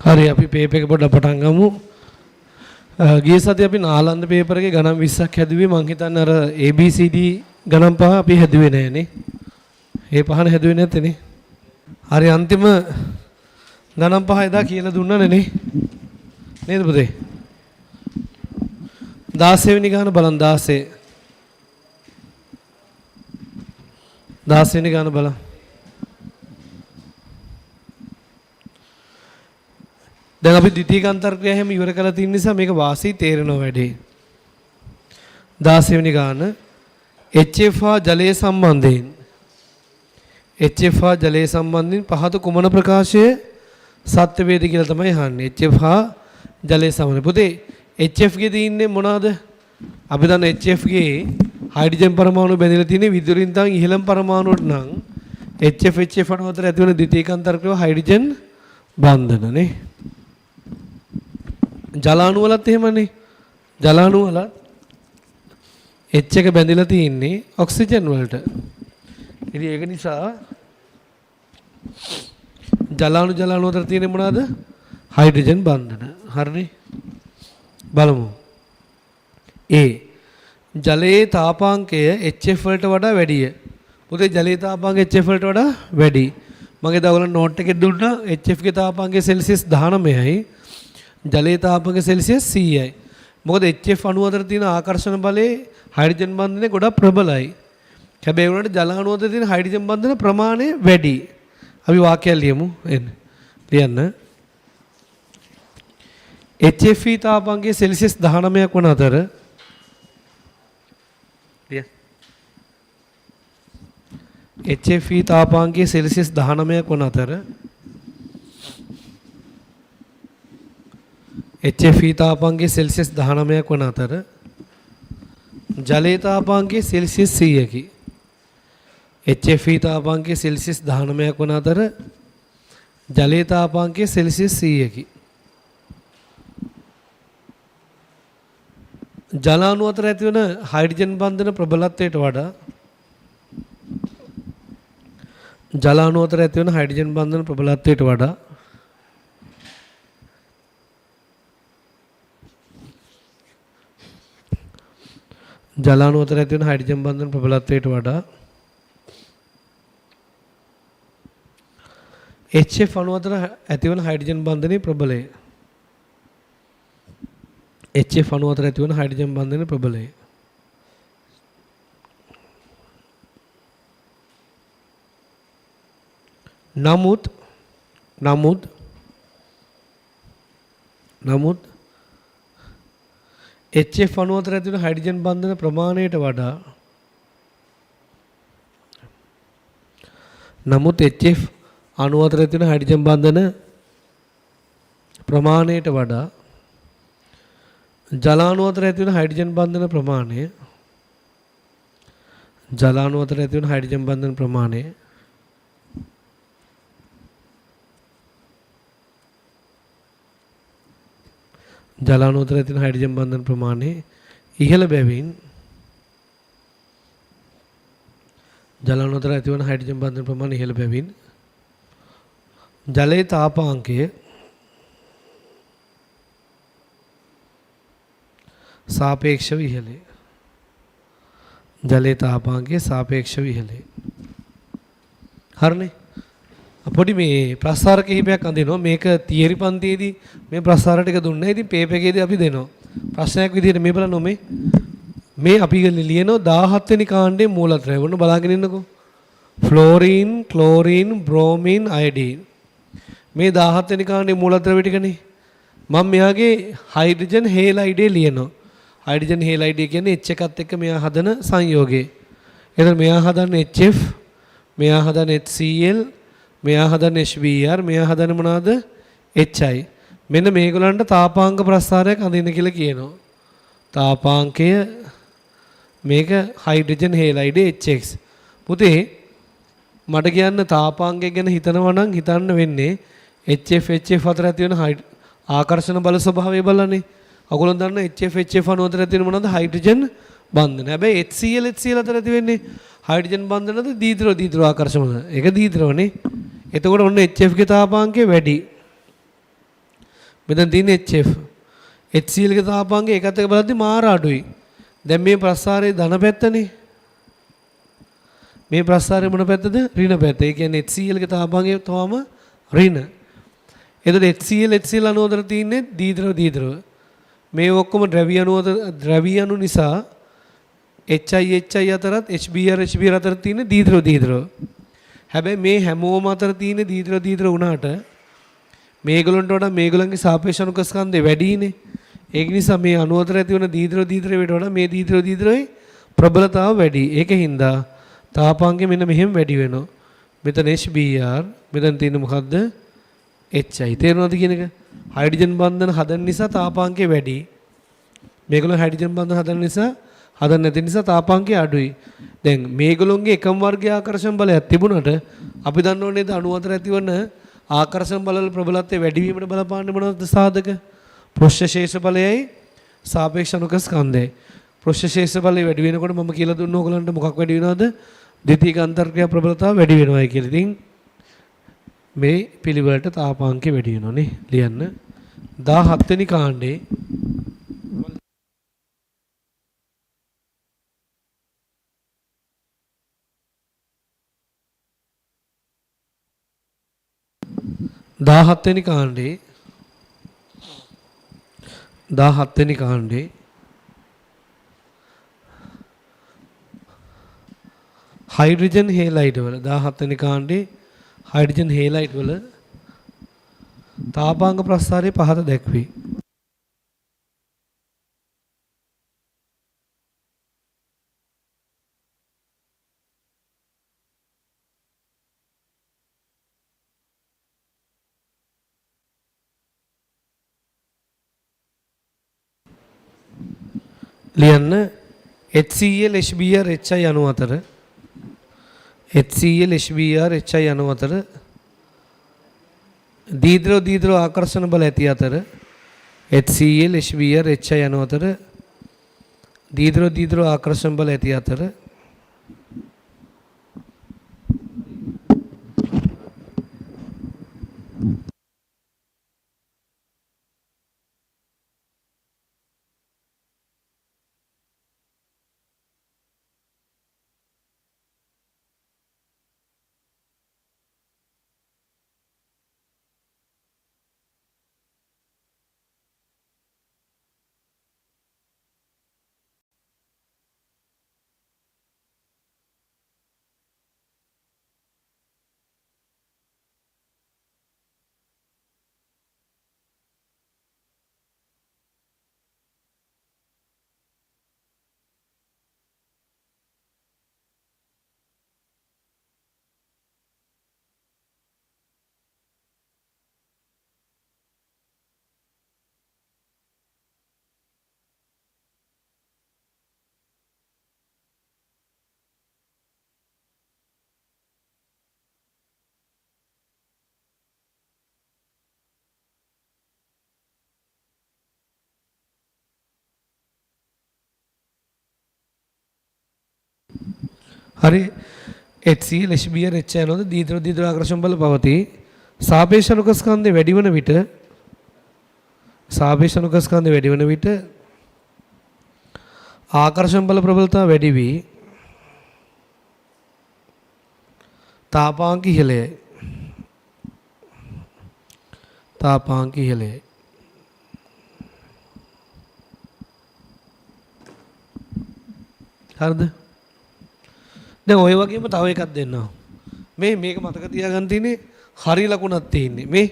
හරි අපි පේපර් එක පොඩ්ඩක් පටන් ගමු. ගිය සතියේ අපි නාලන්ද පේපර් එකේ ගණන් 20ක් හැදුවේ. මං හිතන්නේ අර ABCD ගණන් පහ අපි හැදුවේ නෑනේ. ඒ පහන හැදුවේ නැත්තේ නේ. හරි අන්තිම ගණන් පහ එදා කියලා දුන්නානේ නේ. නේද පුතේ? 16 වෙනි ගාන බලන්න 16. 16 වෙනි ගාන බලන්න. දැන් අපි ද්විතීක අන්තර්ක්‍රියා හැම ඉවර කරලා තියෙන නිසා මේක වාසී තේරෙනවා වැඩේ. 16 වෙනි ගාන HF හා ජලය සම්බන්ධයෙන් HF හා ජලය සම්බන්ධයෙන් පහත කුමන ප්‍රකාශය සත්‍ය වේද කියලා තමයි අහන්නේ. HF හා ජලය සම්බන්ධ. පුතේ HF ගේ තියෙන්නේ මොනවාද? අපි දන්න HF ගේ හයිඩ්‍රජන් පරමාණු බැඳිලා තියෙන්නේ විදුලින් තන් ඉහළම පරමාණුවට නම් HF HF අණු අතර ඇතිවන ද්විතීක අන්තර්ක්‍රියාව හයිඩ්‍රජන් බන්ධන නේ. ජල අණු වලත් එහෙමනේ. ජල අණු වලත් H එක බැඳිලා තියෙන්නේ ඔක්සිජන් වලට. ඉතින් ඒක නිසා ජල අණු ජල අණු අතර තියෙන්නේ මොනවාද? හයිඩ්‍රජන් බන්ධන. හරිනේ? බලමු. A ජලයේ තාපාංකය HF වලට වඩා වැඩිය. පුතේ ජලයේ තාපාංකය HF වලට වඩා වැඩි. මගේ දා ඔයගොල්ලෝ නෝට් එකේ දුන්නා HF ගේ තාපාංකය සෙල්සියස් 19යි. ජලයේ තාපංකය සෙල්සියස් 100යි. මොකද HF අණු අතර තියෙන ආකර්ෂණ බලයේ හයිඩ්‍රජන් බන්ධනය ගොඩක් ප්‍රබලයි. හැබැයි ඒ වුණාට ජල අණු අතර තියෙන හයිඩ්‍රජන් බන්ධන ප්‍රමාණය වැඩි. අපි වාක්‍යයක් ලියමු. එන්න. ලියන්න. HFE තාපාංකය සෙල්සියස් 19ක් වන අතර ලියන්න. HFE තාපාංකය සෙල්සියස් 19ක් වන අතර HFE තාපාංකය සෙල්සියස් 19ක් වන අතර ජලයේ තාපාංකය සෙල්සියස් 100කි. HFE තාපාංකය සෙල්සියස් 19ක් වන අතර ජලයේ තාපාංකය සෙල්සියස් 100කි. ජල අණු අතර ඇතිවන හයිඩ්‍රජන් බන්ධන ප්‍රබලත්වයට වඩා ජල අණු අතර ඇතිවන හයිඩ්‍රජන් බන්ධන ප්‍රබලත්වයට වඩා ජල අණු අතර ඇතිවන හයිඩ්‍රජන් බන්ධන ප්‍රබලත්වයට වඩා HF අණු අතර ඇතිවන හයිඩ්‍රජන් බන්ධනයේ ප්‍රබලය. HF අණු අතර ඇතිවන හයිඩ්‍රජන් බන්ධනයේ ප්‍රබලය. නමුත් නමුත් නමුත් HF අණු අතර ඇතිවන හයිඩ්‍රජන් බන්ධන ප්‍රමාණයට වඩා නමුත් HF අණු අතර ඇතිවන හයිඩ්‍රජන් බන්ධන ප්‍රමාණයට වඩා ජල අණු අතර ඇතිවන හයිඩ්‍රජන් බන්ධන ප්‍රමාණය ජල අණු අතර ඇතිවන හයිඩ්‍රජන් බන්ධන ප්‍රමාණය ජල අණු අතර ඇතිවන හයිඩ්‍රජන් බන්ධන ප්‍රමාණය ඉහළ බැවින් ජල අණු අතර ඇතිවන හයිඩ්‍රජන් බන්ධන ප්‍රමාණය ඉහළ බැවින් ජලයේ තාපාංකය සාපේක්ෂව ඉහළය. ජලයේ තාපාංකය සාපේක්ෂව ඉහළය. හරිනේ? පොඩි මේ ප්‍රස්තාර කිහිපයක් අඳිනවා. මේක තියරි පන්තියේදී මේ ප්‍රස්තාර ටික දුන්නා. ඉතින් පේපර් එකේදී අපි දෙනවා. ප්‍රශ්නයක් විදිහට මේ බලන්න මේ මේ අපි ලියනවා 17 වෙනි කාණ්ඩයේ මූලද්‍රව්‍ය. ඔන්න බලාගෙන ඉන්නකෝ. Fluorine, chlorine, බ්‍රෝමින්, අයඩින්. මේ 17 වෙනි කාණ්ඩයේ මූලද්‍රව්‍ය ටිකනේ. මම මෙයාගේ හයිඩ්‍රජන් හේලයිඩේ ලියනවා. හයිඩ්‍රජන් හේලයිඩේ කියන්නේ H එකත් එක්ක මෙයා හදන සංයෝගය. එතන මෙයා හදන්නේ HF, මෙයා හදන්නේ HCl, මෙයා හදන්නේ HBr, මෙයා හදන්නේ මොනවාද? HI. මෙන්න මේගොල්ලන්ට තාපාංක ප්‍රස්ථාරයක් අඳින්න කියලා කියනවා. තාපාංකය මේක හයිඩ්‍රජන් හේලයිඩේ HX. පුතේ මට කියන්න තාපාංකය ගැන හිතනවා නම් හිතන්න වෙන්නේ HF HF අතර ඇති වෙන ආකර්ෂණ බල ස්වභාවය බලන්නේ. ඔයගොල්ලෝ දන්න HF HF අණු අතර ඇති වෙන මොනවද? හයිඩ්‍රජන් බන්ධන. හැබැයි HCl HCl අතර ඇති වෙන්නේ හයිඩ්‍රජන් බන්ධනද දීද්‍රව දීද්‍රව ආකර්ෂණද? ඒක දීද්‍රවනේ. එතකොට ඔන්න HF ගේ තාපාංකය වැඩි. මෙතන තියෙන්නේ HF. HCl ගේ තාපාංකය එකත් එක්ක බලද්දි මාර අඩුයි. දැන් මේ ප්‍රස්ථාරයේ ධන පැත්තනේ. මේ ප්‍රස්ථාරයේ මොන පැත්තද? ඍණ පැත්ත. ඒ කියන්නේ HCl ගේ තාපාංකය තවම ඍණ. එතකොට HCl HCl අණු අතර තියෙන්නේ දීද්‍රව දීද්‍රව. මේ ඔක්කොම ද්‍රව්‍ය අණු අතර ද්‍රව්‍ය අණු නිසා HI HI අතරත් HBr HBr අතර තියෙන දීද්‍රව දීද්‍රව. හැබැයි මේ හැමෝම අතර තියෙන දීද්‍රව දීද්‍රව වුණාට මේගොල්ලන්ට වඩා මේගොල්ලන්ගේ සාපේක්ෂ අණුක ස්කන්ධය වැඩිනේ. ඒක නිසා මේ අණු අතර ඇති වෙන දීද්‍රව දීද්‍රවයට වඩා මේ දීද්‍රව දීද්‍රවේ ප්‍රබලතාව වැඩි. ඒක හින්දා තාපාංකය මෙන්න මෙහෙම වැඩි වෙනවා. මෙතන HBr මෙතන තියෙන මොකද්ද? HI. තේරුණාද කියන එක? හයිඩ්‍රජන් බන්ධන හදන නිසා තාපාංකය වැඩි. මේගොල්ලෝ හයිඩ්‍රජන් බන්ධන හදන නිසා හදන්න නැති නිසා තාපාංකය අඩුයි. දැන් මේගොල්ලොන්ගේ එකම වර්ගයේ ආකර්ෂණ බලයක් තිබුණාට අපි දන්නව නේද අණු අතර ඇතිවන ආකර්ෂණ බලවල ප්‍රබලත්වය වැඩි වීමට බලපාන්නේ මොනවද සාධක? පෘෂ්ඨ ශේෂ බලයයි සාපේක්ෂ අණුක ස්කන්ධයයි. පෘෂ්ඨ ශේෂ බලය වැඩි වෙනකොට මම කියලා දුන්න ඕගොල්ලන්ට මොකක් වැඩි වෙනවද? ද්විතීක අන්තර්ක්‍රියා ප්‍රබලතාව වැඩි වෙනවයි කියලා. ඉතින් මේ පිළිවෙලට තාපාංකය වැඩි වෙනවා නේ. ලියන්න 17 වෙනි කාණ්ඩේ 17 වෙනි කාණ්ඩේ 17 වෙනි කාණ්ඩේ හයිඩ්‍රජන් හේලයිඩ් වල 17 වෙනි කාණ්ඩේ හයිඩ්‍රජන් හේලයිඩ් වල තාපාංක ප්‍රස්ථාරය පහත දැක්වේ. ලියන්න HCl HBr HI අණු අතර HCl HBr HI අණු අතර දීද්‍රව දීද්‍රව ආකර්ෂණ බල ඇති අතර HCl HBr HI අණු අතර දීද්‍රව දීද්‍රව ආකර්ෂණ බල ඇති අතර හරි HCl HBr HI අණු දීද්‍රව දීද්‍රව ආකර්ෂණ බල පවතී. සාපේක්ෂ අණුක ස්කන්ධය වැඩි වන විට සාපේක්ෂ අණුක ස්කන්ධය වැඩි වන විට ආකර්ෂණ බල ප්‍රබලතාව වැඩි වී තාපාංක ඉහළ යයි. තාපාංක ඉහළ යයි. හරිද? දැන් ඔය වගේම තව එකක් දෙන්නම්. මේ මේක මතක තියාගන්න තියෙන්නේ හරි ලකුණක් තියෙන්නේ. මේ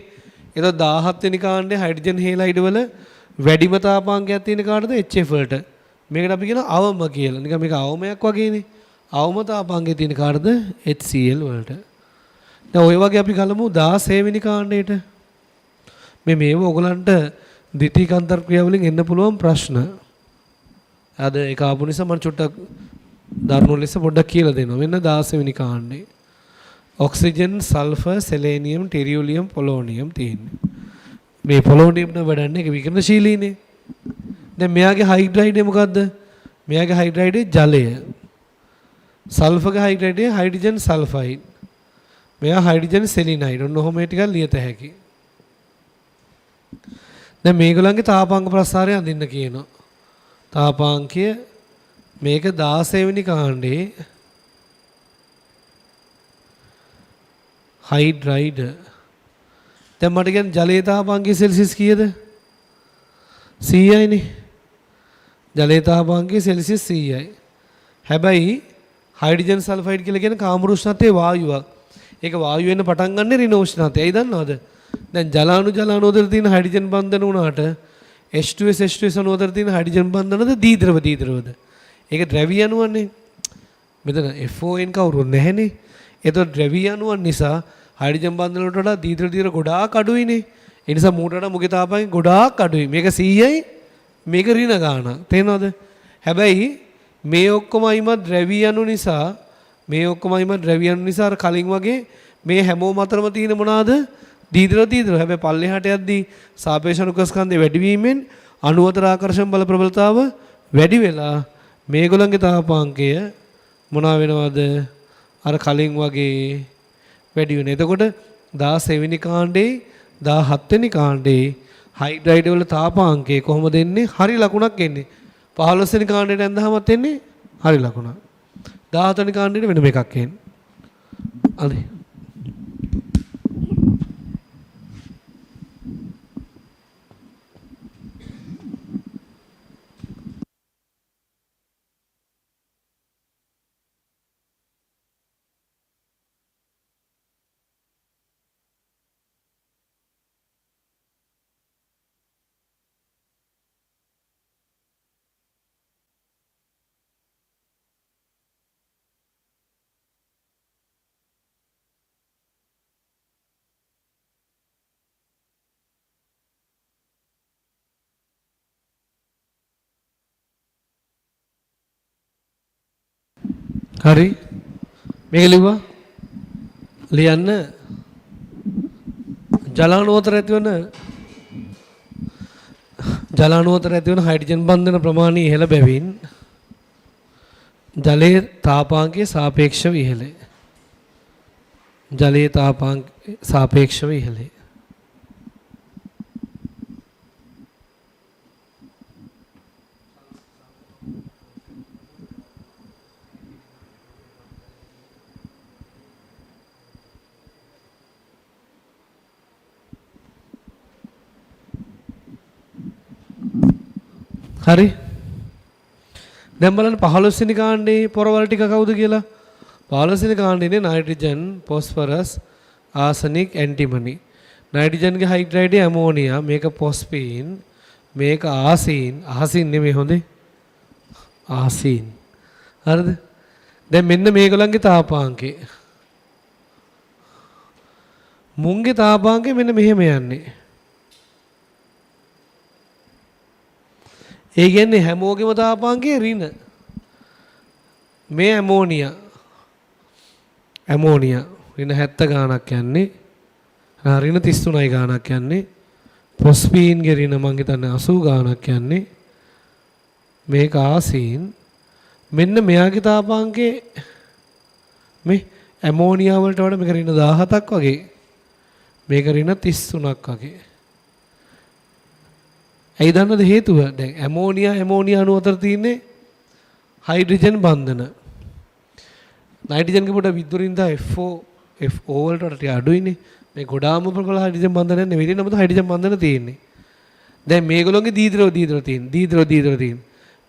එතකොට 17 වෙනි කාණ්ඩේ හයිඩ්‍රජන් හේලයිඩ් වල වැඩිම තාපාංකයක් තියෙන කාටද? HF වලට. මේකට අපි කියන අවම කියලා. නිකන් මේක අවමයක් වගේනේ. අවම තාපාංකය තියෙන කාටද? HCl වලට. දැන් ඔය වගේ අපි ගලමු 16 වෙනි කාණ්ඩේට. මේ මේව ඔයගලන්ට ද්විතීක අන්තර්ක්‍රියා වලින් එන්න පුළුවන් ප්‍රශ්න. අද ඒක ආපු නිසා මම චුට්ටක් දරුණු ලෙස පොඩ්ඩක් කියලා දෙනවා. මෙන්න 16 වෙනි කාණ්ඩේ. ඔක්සිජන්, සල්ෆර්, සෙලේනියම්, ටෙරියුලියම්, පොලෝනියම් තියෙන්නේ. මේ පොලෝනියම් නම් වැඩන්නේ ඒක විකිරණශීලීනේ. දැන් මෙයාගේ හයිඩ්‍රයිඩය මොකද්ද? මෙයාගේ හයිඩ්‍රයිඩය ජලය. සල්ෆර්ගේ හයිඩ්‍රයිඩය හයිඩ්‍රජන් සල්ෆයිඩ්. මෙයා හයිඩ්‍රජන් සෙලිනයිඩ්. ඔන්න ඔහොම ඒ ටිකක් ලියත හැකි. දැන් මේගොල්ලන්ගේ තාපාංක ප්‍රස්ථාරය අඳින්න කියනවා. තාපාංකය මේක 16 වෙනි කාණ්ඩේ හයිඩ්‍රයිඩ්. දැන් මට කියන්න ජලයේ තාපාංකය සෙල්සියස් කීයද? 100යි නේ. ජලයේ තාපාංකය සෙල්සියස් 100යි. හැබැයි හයිඩ්‍රජන් සල්ෆයිඩ් කියලා කියන්නේ කාමර උෂ්ණත්වයේ වායුවක්. ඒක වායු වෙන්න පටන් ගන්න ඍණ උෂ්ණත්වය. ඇයි දන්නවද? දැන් ජලාණු ජලාණු අතර තියෙන හයිඩ්‍රජන් බන්ධන වුණාට H2S H2S අණු අතර තියෙන හයිඩ්‍රජන් බන්ධනද දීද්‍රව දීද්‍රවද? ඒක ද්‍රව්‍ය අණුවන්නේ. මෙතන FON කවුරුත් නැහැනේ. ඒතකොට ද්‍රව්‍ය අණුවන් නිසා හයිඩ්‍රජන් බන්ධන වලට වඩා දීද්‍රව දීද්‍රව ගොඩාක් අඩුයිනේ. ඒ නිසා මූට වඩා මුගේ තාපංකය ගොඩාක් අඩුයි. මේක 100යි මේක ඍණ ගාණක්. තේරෙනවද? හැබැයි මේ ඔක්කොම අයිමත් ද්‍රව්‍ය අණු නිසා මේ ඔක්කොම අයිමත් ද්‍රව්‍ය අණු නිසා අර කලින් වගේ මේ හැමෝම අතරම තියෙන මොනවාද? දීද්‍රව දීද්‍රව. හැබැයි පල්ලෙහාට යද්දී සාපේක්ෂ අණුක ස්කන්ධය වැඩි වීමෙන් අණු අතර ආකර්ෂණ බල ප්‍රබලතාව වැඩි වෙලා මේගොල්ලන්ගේ තාපාංකය මොනවා වෙනවද? අර කලින් වගේ වැඩි වෙනවා. එතකොට 16 වෙනි කාණ්ඩේ 17 වෙනි කාණ්ඩේ හයිඩ්‍රයිඩ් වල තාපාංකය කොහොමද එන්නේ? හරි ලකුණක් එන්නේ. 15 වෙනි කාණ්ඩයට ඇඳහමත් එන්නේ හරි ලකුණක්. 17 වෙනි කාණ්ඩයට වෙනම එකක් එන්නේ. හරි. හරි. මේක ලිව්වා. ලියන්න ජලාණු අතර ඇතිවන ජලාණු අතර ඇතිවන හයිඩ්‍රජන් බන්ධන ප්‍රමාණය ඉහළ බැවින් ජලයේ තාපාංකය සාපේක්ෂව ඉහළයි. ජලයේ තාපාංකය සාපේක්ෂව ඉහළයි. හරි. දැන් බලන්න 15 වෙනි කාණ්ඩේ පොරවල් ටික කවුද කියලා. 15 වෙනි කාණ්ඩේ ඉන්නේ නයිට්‍රජන්, ෆොස්ෆරස්, ආසනික්, ඇන්ටිමනි. නයිට්‍රජන්ගේ හයිඩ්‍රයිඩ් ඇමෝනියා, මේක ෆොස්ෆීන්, මේක ආසීන්, ආසීන් නෙමෙයි හොඳේ. ආසීන්. හරිද? දැන් මෙන්න මේගොල්ලන්ගේ තාපාංකේ. මුන්ගේ තාපාංකේ මෙන්න මෙහෙම යන්නේ. ඒ කියන්නේ හැමෝගෙම තාපාංකේ ඍණ. මේ ඇමෝනියා. ඇමෝනියා ඍණ 70 ගාණක් යන්නේ. ඍණ 33යි ගාණක් යන්නේ. ෆොස්ෆීන්ගේ ඍණ මං හිතන්නේ 80 ගාණක් යන්නේ. මේක ආසීන්. මෙන්න මෙයාගේ තාපාංකේ මේ ඇමෝනියා වලට වඩා මේක ඍණ 17ක් වගේ. මේක ඍණ 33ක් වගේ. ඇයි දන්නවද හේතුව? දැන් ඇමෝනියා ඇමෝනියා අණු අතර තියෙන්නේ හයිඩ්‍රජන් බන්ධන. නයිට්‍රජන්ගේ පොඩ විද්‍යුරින්දා FO FO වලට වඩා ටික අඩුයිනේ. මේ ගොඩාම ප්‍රබල හයිඩ්‍රජන් බන්ධනයක් නෙවෙයි. නමුත් හයිඩ්‍රජන් බන්ධන තියෙන්නේ. දැන් මේගොල්ලෝගේ දීද්‍රව දීද්‍රව තියෙන. දීද්‍රව දීද්‍රව තියෙන.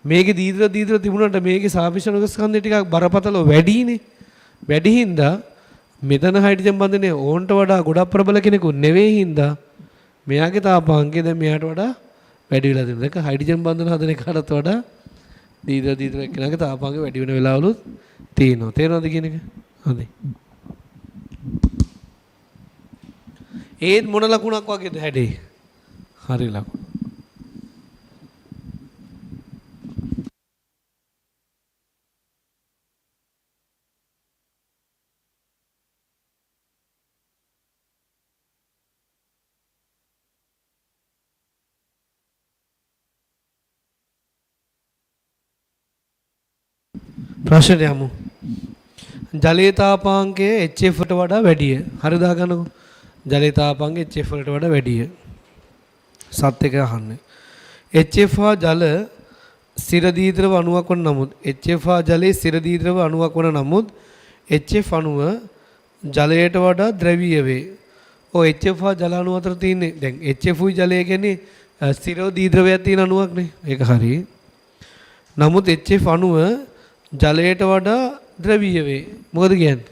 මේකේ දීද්‍රව දීද්‍රව තිබුණාට මේකේ සාපේක්ෂ අණුක ස්කන්ධය ටිකක් බරපතලව වැඩිනේ. වැඩි හින්දා මෙතන හයිඩ්‍රජන් බන්ධනය ඕන්ට වඩා ගොඩක් ප්‍රබල කෙනෙකු නෙවෙයි හින්දා මෙයාගේ තාපාංකය දැන් මෙයාට වඩා වැඩි වෙලා තියෙනවා. දැන් හයිඩ්‍රජන් බන්ධන හදන එකටත් වඩා දීද්‍රව දීද්‍රව එක්කෙනාගේ තාපාංකය වැඩි වෙන වෙලාවලුත් තියෙනවා. තේරෙනවද කියන එක? හරි. ඒත් මොන ලකුණක් වගේද හැඩේ? හරි ලකුණ. ප්‍රශ්නට යමු. ජලයේ තාපාංකය HF වලට වඩා වැඩිය. හරි දාගන්නකෝ. ජලයේ තාපාංකය HF වලට වඩා වැඩිය. සත් එක අහන්නේ. HF හා ජල ස්ථිර දීද්‍රව අණුවක් වන නමුත් HF හා ජලයේ ස්ථිර දීද්‍රව අණුවක් වන නමුත් HF අණුව ජලයට වඩා ද්‍රවීය වේ. ඔව්, HF හා ජල අණුව අතර තියෙන්නේ දැන් HF උයි ජලය කියන්නේ ස්ථිරව දීද්‍රවයක් තියෙන අණුවක් නේ. ඒක හරි. නමුත් HF අණුව ජලයට වඩා ද්‍රවීය වේ. මොකද කියන්නේ?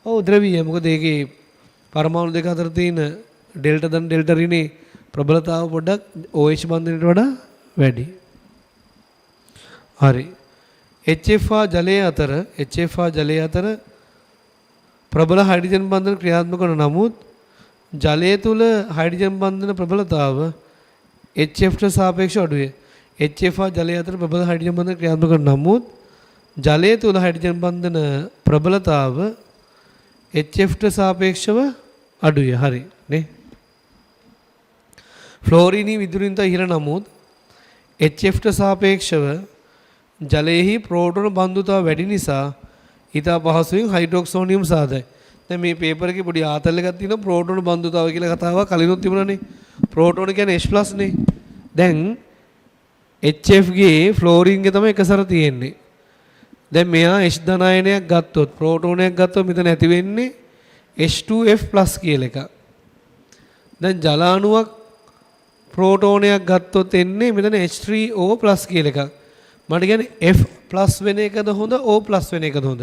ඔව්, ද්‍රවීය. මොකද ඒකේ පරමාණු දෙක අතර තියෙන ඩෙල්ටා ධන ඩෙල්ටා ඍණේ ප්‍රබලතාව පොඩ්ඩක් OH බන්ධනයට වඩා වැඩි. හරි. HF හා ජලය අතර, HF හා ජලය අතර ප්‍රබල හයිඩ්‍රජන් බන්ධන ක්‍රියාත්මක වන නමුත් ජලය තුල හයිඩ්‍රජන් බන්ධන ප්‍රබලතාව HF ට සාපේක්ෂව අඩුය. HF හා ජලය අතර ප්‍රබල හයිඩ්‍රජන් බන්ධන ක්‍රියාත්මක වන නමුත් ජලය තුල හයිඩ්‍රජන් බන්ධන ප්‍රබලතාව HF ට සාපේක්ෂව අඩුය. හරි නේ. ෆ්ලෝරිනි විදුලින්ත ඉහළ නමුත් HF ට සාපේක්ෂව ජලයෙහි ප්‍රෝටෝන බන්ධුතාව වැඩි නිසා ඉතා පහසුවෙන් හයිඩ්‍රොක්සෝනියම් සාදයි. දැන් මේ පේපර් එකේ පොඩි ආතල් එකක් තියෙනවා ප්‍රෝටෝන බන්ධුතාව කියලා කතාවක් කලිනුත් තිබුණානේ. ප්‍රෝටෝන කියන්නේ H+ නේ. දැන් HF ගේ ෆ්ලෝරින් ගේ තමයි එකසර තියෙන්නේ. දැන් මෙයා H ධන අයනයක් ගත්තොත්, ප්‍රෝටෝනයක් ගත්තොත් මෙතන ඇති වෙන්නේ H2F+ කියලා එකක්. දැන් ජල අණුවක් ප්‍රෝටෝනයක් ගත්තොත් එන්නේ මෙතන H3O+ කියලා එකක්. මට කියන්නේ F+ වෙන එකද හොඳ, O+ වෙන එකද හොඳ?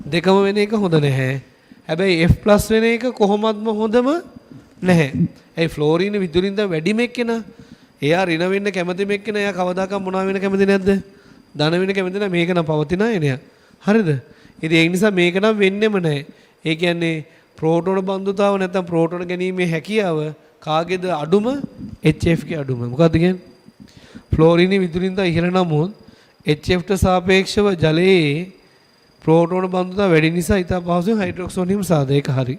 දෙකම වෙන එක හොඳ නැහැ. හැබැයි F+ වෙන එක කොහොමත්ම හොඳම නැහැ. ඇයි? ෆ්ලෝරින් විදුලින් දැන් වැඩිම එක්කෙනා. එයා ඍණ වෙන්න කැමතිම එක්කෙනා. එයා කවදාකවත් මොනවා වෙන්න කැමති නැද්ද? ධන වෙන්න කැමති නැහැ. මේක නම් පවතින අයනයක්. හරිද? ඉතින් ඒ නිසා මේක නම් වෙන්නෙම නැහැ. ඒ කියන්නේ ප්‍රෝටෝන බන්ධුතාව නැත්නම් ප්‍රෝටෝන ගැනීමේ හැකියාව කාගේද අඩුම? HF ගේ අඩුම. මොකද්ද කියන්නේ? ෆ්ලෝරින් විදුලින් තව ඉහළ නමුත් HF ට සාපේක්ෂව ජලයේ ප්‍රෝටෝන බන්ධුතාව වැඩි නිසා ඉතා පහසුවෙන් හයිඩ්‍රොක්සෝනියම් සාද. ඒක හරි.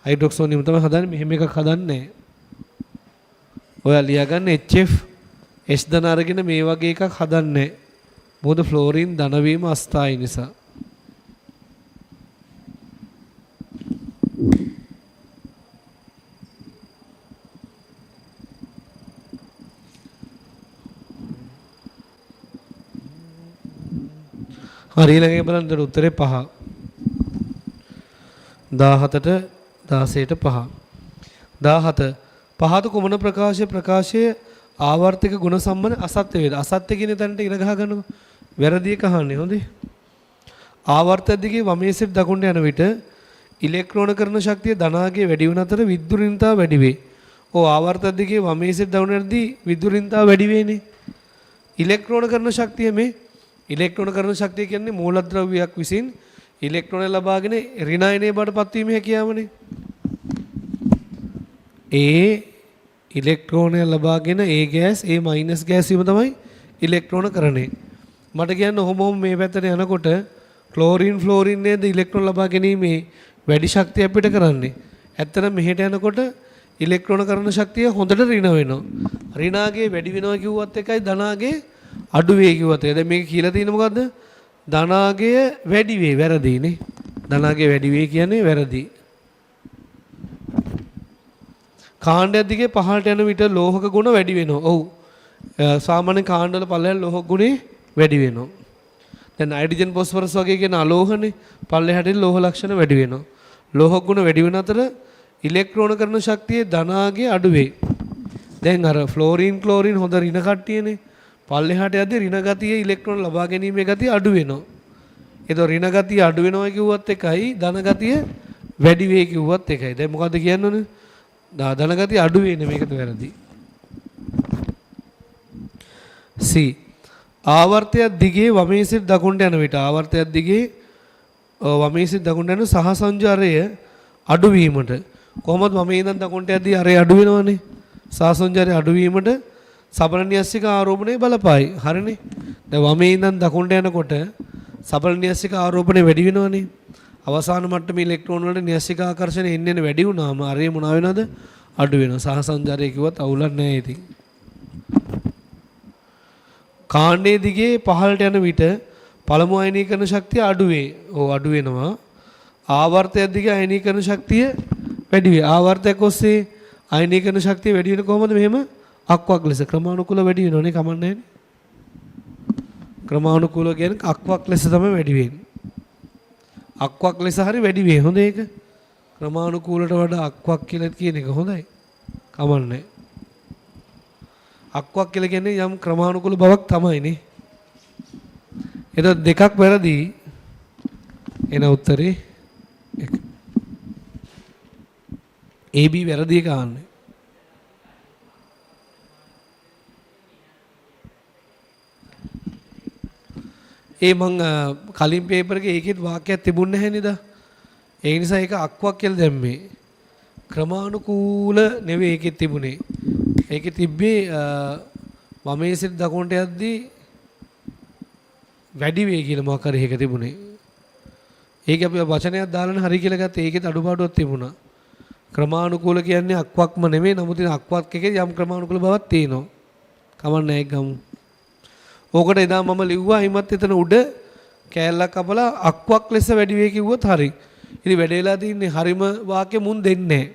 හයිඩ්‍රොක්සෝනියම් තමයි හදන්නේ. මෙහෙම එකක් හදන්නේ නැහැ. ඔයා ලියාගන්න HF H ධන අරගෙන මේ වගේ එකක් හදන්නේ නැහැ. මොකද ෆ්ලෝරින් ධන වීම අස්ථායි නිසා. හරි, ඊළඟ එක බලන්න. එතකොට උත්තරේ 5. 17ට 16ට 5. 17 පහත කුමන ප්‍රකාශය ආවර්තික ගුණ සම්බන්ධ අසත්‍ය වේද? අසත්‍ය කියන තැනට ඉර ගහ ගන්නකො. වැරදි එක අහන්නේ. හොඳේ. ආවර්ත දිගේ වමේ සිට දකුණට යන විට ඉලෙක්ට්‍රෝන කරන ශක්තිය ධනාගය වැඩි වන අතර විද්‍යුත් ඍණතාව වැඩි වේ. ඔව්, ආවර්ත දිගේ වමේ සිට දකුණට යද්දී විද්‍යුත් ඍණතාව වැඩි වේනේ. ඉලෙක්ට්‍රෝන කරන ශක්තිය, මේ ඉලෙක්ට්‍රෝන කරන ශක්තිය කියන්නේ මූලද්‍රව්‍යයක් විසින් ඉලෙක්ට්‍රෝන ලබාගෙන ඍණ අයනයේ බවට පත්වීමේ හැකියාවනේ. ඒ ඉලෙක්ට්‍රෝනය ලබාගෙන ඒ ගෑස්, ඒ මයිනස් ගෑස් වීම තමයි ඉලෙක්ට්‍රෝන කරන්නේ. මට කියන්න, ඔහොම ඔහොම මේ පැත්තට යනකොට ක්ලෝරින් ෆ්ලෝරින් නේද ඉලෙක්ට්‍රෝන ලබා ගැනීමේ වැඩි ශක්තිය අපිට කරන්නේ? ඇත්තටම මෙහෙට යනකොට ඉලෙක්ට්‍රෝන කරන ශක්තිය හොඳට ඍණ වෙනවා. ඍණාගේ වැඩි වෙනවා කිව්වත් එකයි, ධනාගේ අඩු වේ කිව්වත් එකයි. දැන් මේක කියලා තියෙන්නේ මොකද්ද? ධනාගය වැඩි වේ. වැරදි නේ. ධනාගය වැඩි වේ කියන්නේ වැරදි. කාණ්ඩයක් දිගේ පහළට යන විට ලෝහක ගුණ වැඩි වෙනවා. ඔව්. සාමාන්‍ය කාණ්ඩවල පල්ලෙහාට ලෝහක ගුණේ වැඩි වෙනවා. දැන් හයිඩ්‍රජන් ෆොස්ෆරස් වගේ කියන අලෝහනේ පල්ලෙහාට ලෝහ ලක්ෂණ වැඩි වෙනවා. ලෝහක ගුණ වැඩි වෙන අතර ඉලෙක්ට්‍රෝන කරන ශක්තිය ධනාගේ අඩු වේ. දැන් අර ෆ්ලෝරින් ක්ලෝරින් හොඳ ඍණ කට්ටියනේ. පල්ලෙහාට යද්දී ඍණ ගතිය, ඉලෙක්ට්‍රෝන ලබා ගැනීමේ ගතිය අඩු වෙනවා. ඒතකොට ඍණ ගතිය අඩු වෙනවා කිව්වත් එකයි, ධන ගතිය වැඩි වේ කිව්වත් එකයි. දැන් මොකද්ද කියන්න ඕනේ? ධන ගතිය අඩු වෙන්නේ, මේකට වැරදි. C ආවර්තයක් දිගේ වමේ සිට දකුණට යන විට, ආවර්තයක් දිගේ වමේ සිට දකුණට යන සහසංජාරය අඩු වීමට, කොහොමද වමේ ඉඳන් දකුණට යද්දී අරය අඩු වෙනවනේ, සහසංජාරය අඩු වීමට සබල න්‍යෂ්ටික ආරෝපණය බලපායි. හරිනේ. දැන් වමේ ඉඳන් දකුණට යනකොට සබල න්‍යෂ්ටික ආරෝපණය වැඩි වෙනවනේ. අවසාන මට්ටමේ ඉලෙක්ට්‍රෝන වලට න්‍යෂ්ටික ආකර්ෂණය එන්න එන්න වැඩි වුණාම අරය මොනවා වෙනවද? අඩු වෙනවා. සහසංජාරය කිව්වත් අවුලක් නෑ ඉතින්. කාණ්ඩයේ දිගේ පහළට යන විට පළමු අයනීකරණ ශක්තිය අඩු වේ. ඔව්, අඩු වෙනවා. ආවර්තයක් දිගේ අයනීකරණ ශක්තිය වැඩි වේ. ආවර්තයක් ඔස්සේ අයනීකරණ ශක්තිය වැඩි වෙන කොහොමද මෙහෙම අක්වක් ලෙස ක්‍රමානුකූලව වැඩි වෙනවනේ කමක් නැහැ නේ. ක්‍රමානුකූලව කියන්නේ අක්වක් ලෙස තමයි වැඩි වෙන්නේ. අක්වක් ලෙස හරි වැඩි වේ. හොඳ ඒක. ක්‍රමානුකූලට වඩා අක්වක් කියලා කියන එක හොඳයි. කමක් නැහැ. අක්වක් කියලා කියන්නේ යම් ක්‍රමානුකූල බවක් තමයි නේ. එතකොට දෙකක් වැරදි. එන උත්තරේ එක. AB වැරදි එක අහන්නේ. ඒ මං කලින් පේපර් එකේ ඒකෙත් වාක්‍යයක් තිබුණ නැහැ නේද? ඒ නිසා ඒක අක්වක් කියලා දැම්මේ. ක්‍රමානුකූල නෙවෙයි ඒකෙත් තිබුණේ. ඒකේ තිබ්බේ වමේ සිට දකුණට යද්දී වැඩි වේ කියලා මොකක් හරි එක තිබුණේ. ඒක අපි වචනයක් දාලානේ හරි කියලා ගත්තේ. ඒකෙත් අඩුපාඩුවක් තිබුණා. ක්‍රමානුකූල කියන්නේ අක්වක්ම නෙමෙයි. නමුත් ඉතින් අක්වක් එකේ යම් ක්‍රමානුකූල බවක් තියෙනවා. කමක් නැහැ ඒක ගමු. ඕකට එදා මම ලිව්වා හිමත් එතන උඩ කෑල්ලක් කපලා අක්වක් ලෙස වැඩි වේ කිව්වොත් හරි. ඉතින් වැඩ වෙලා තින්නේ හරිම වාක්‍ය මුන් දෙන්නේ නැහැ.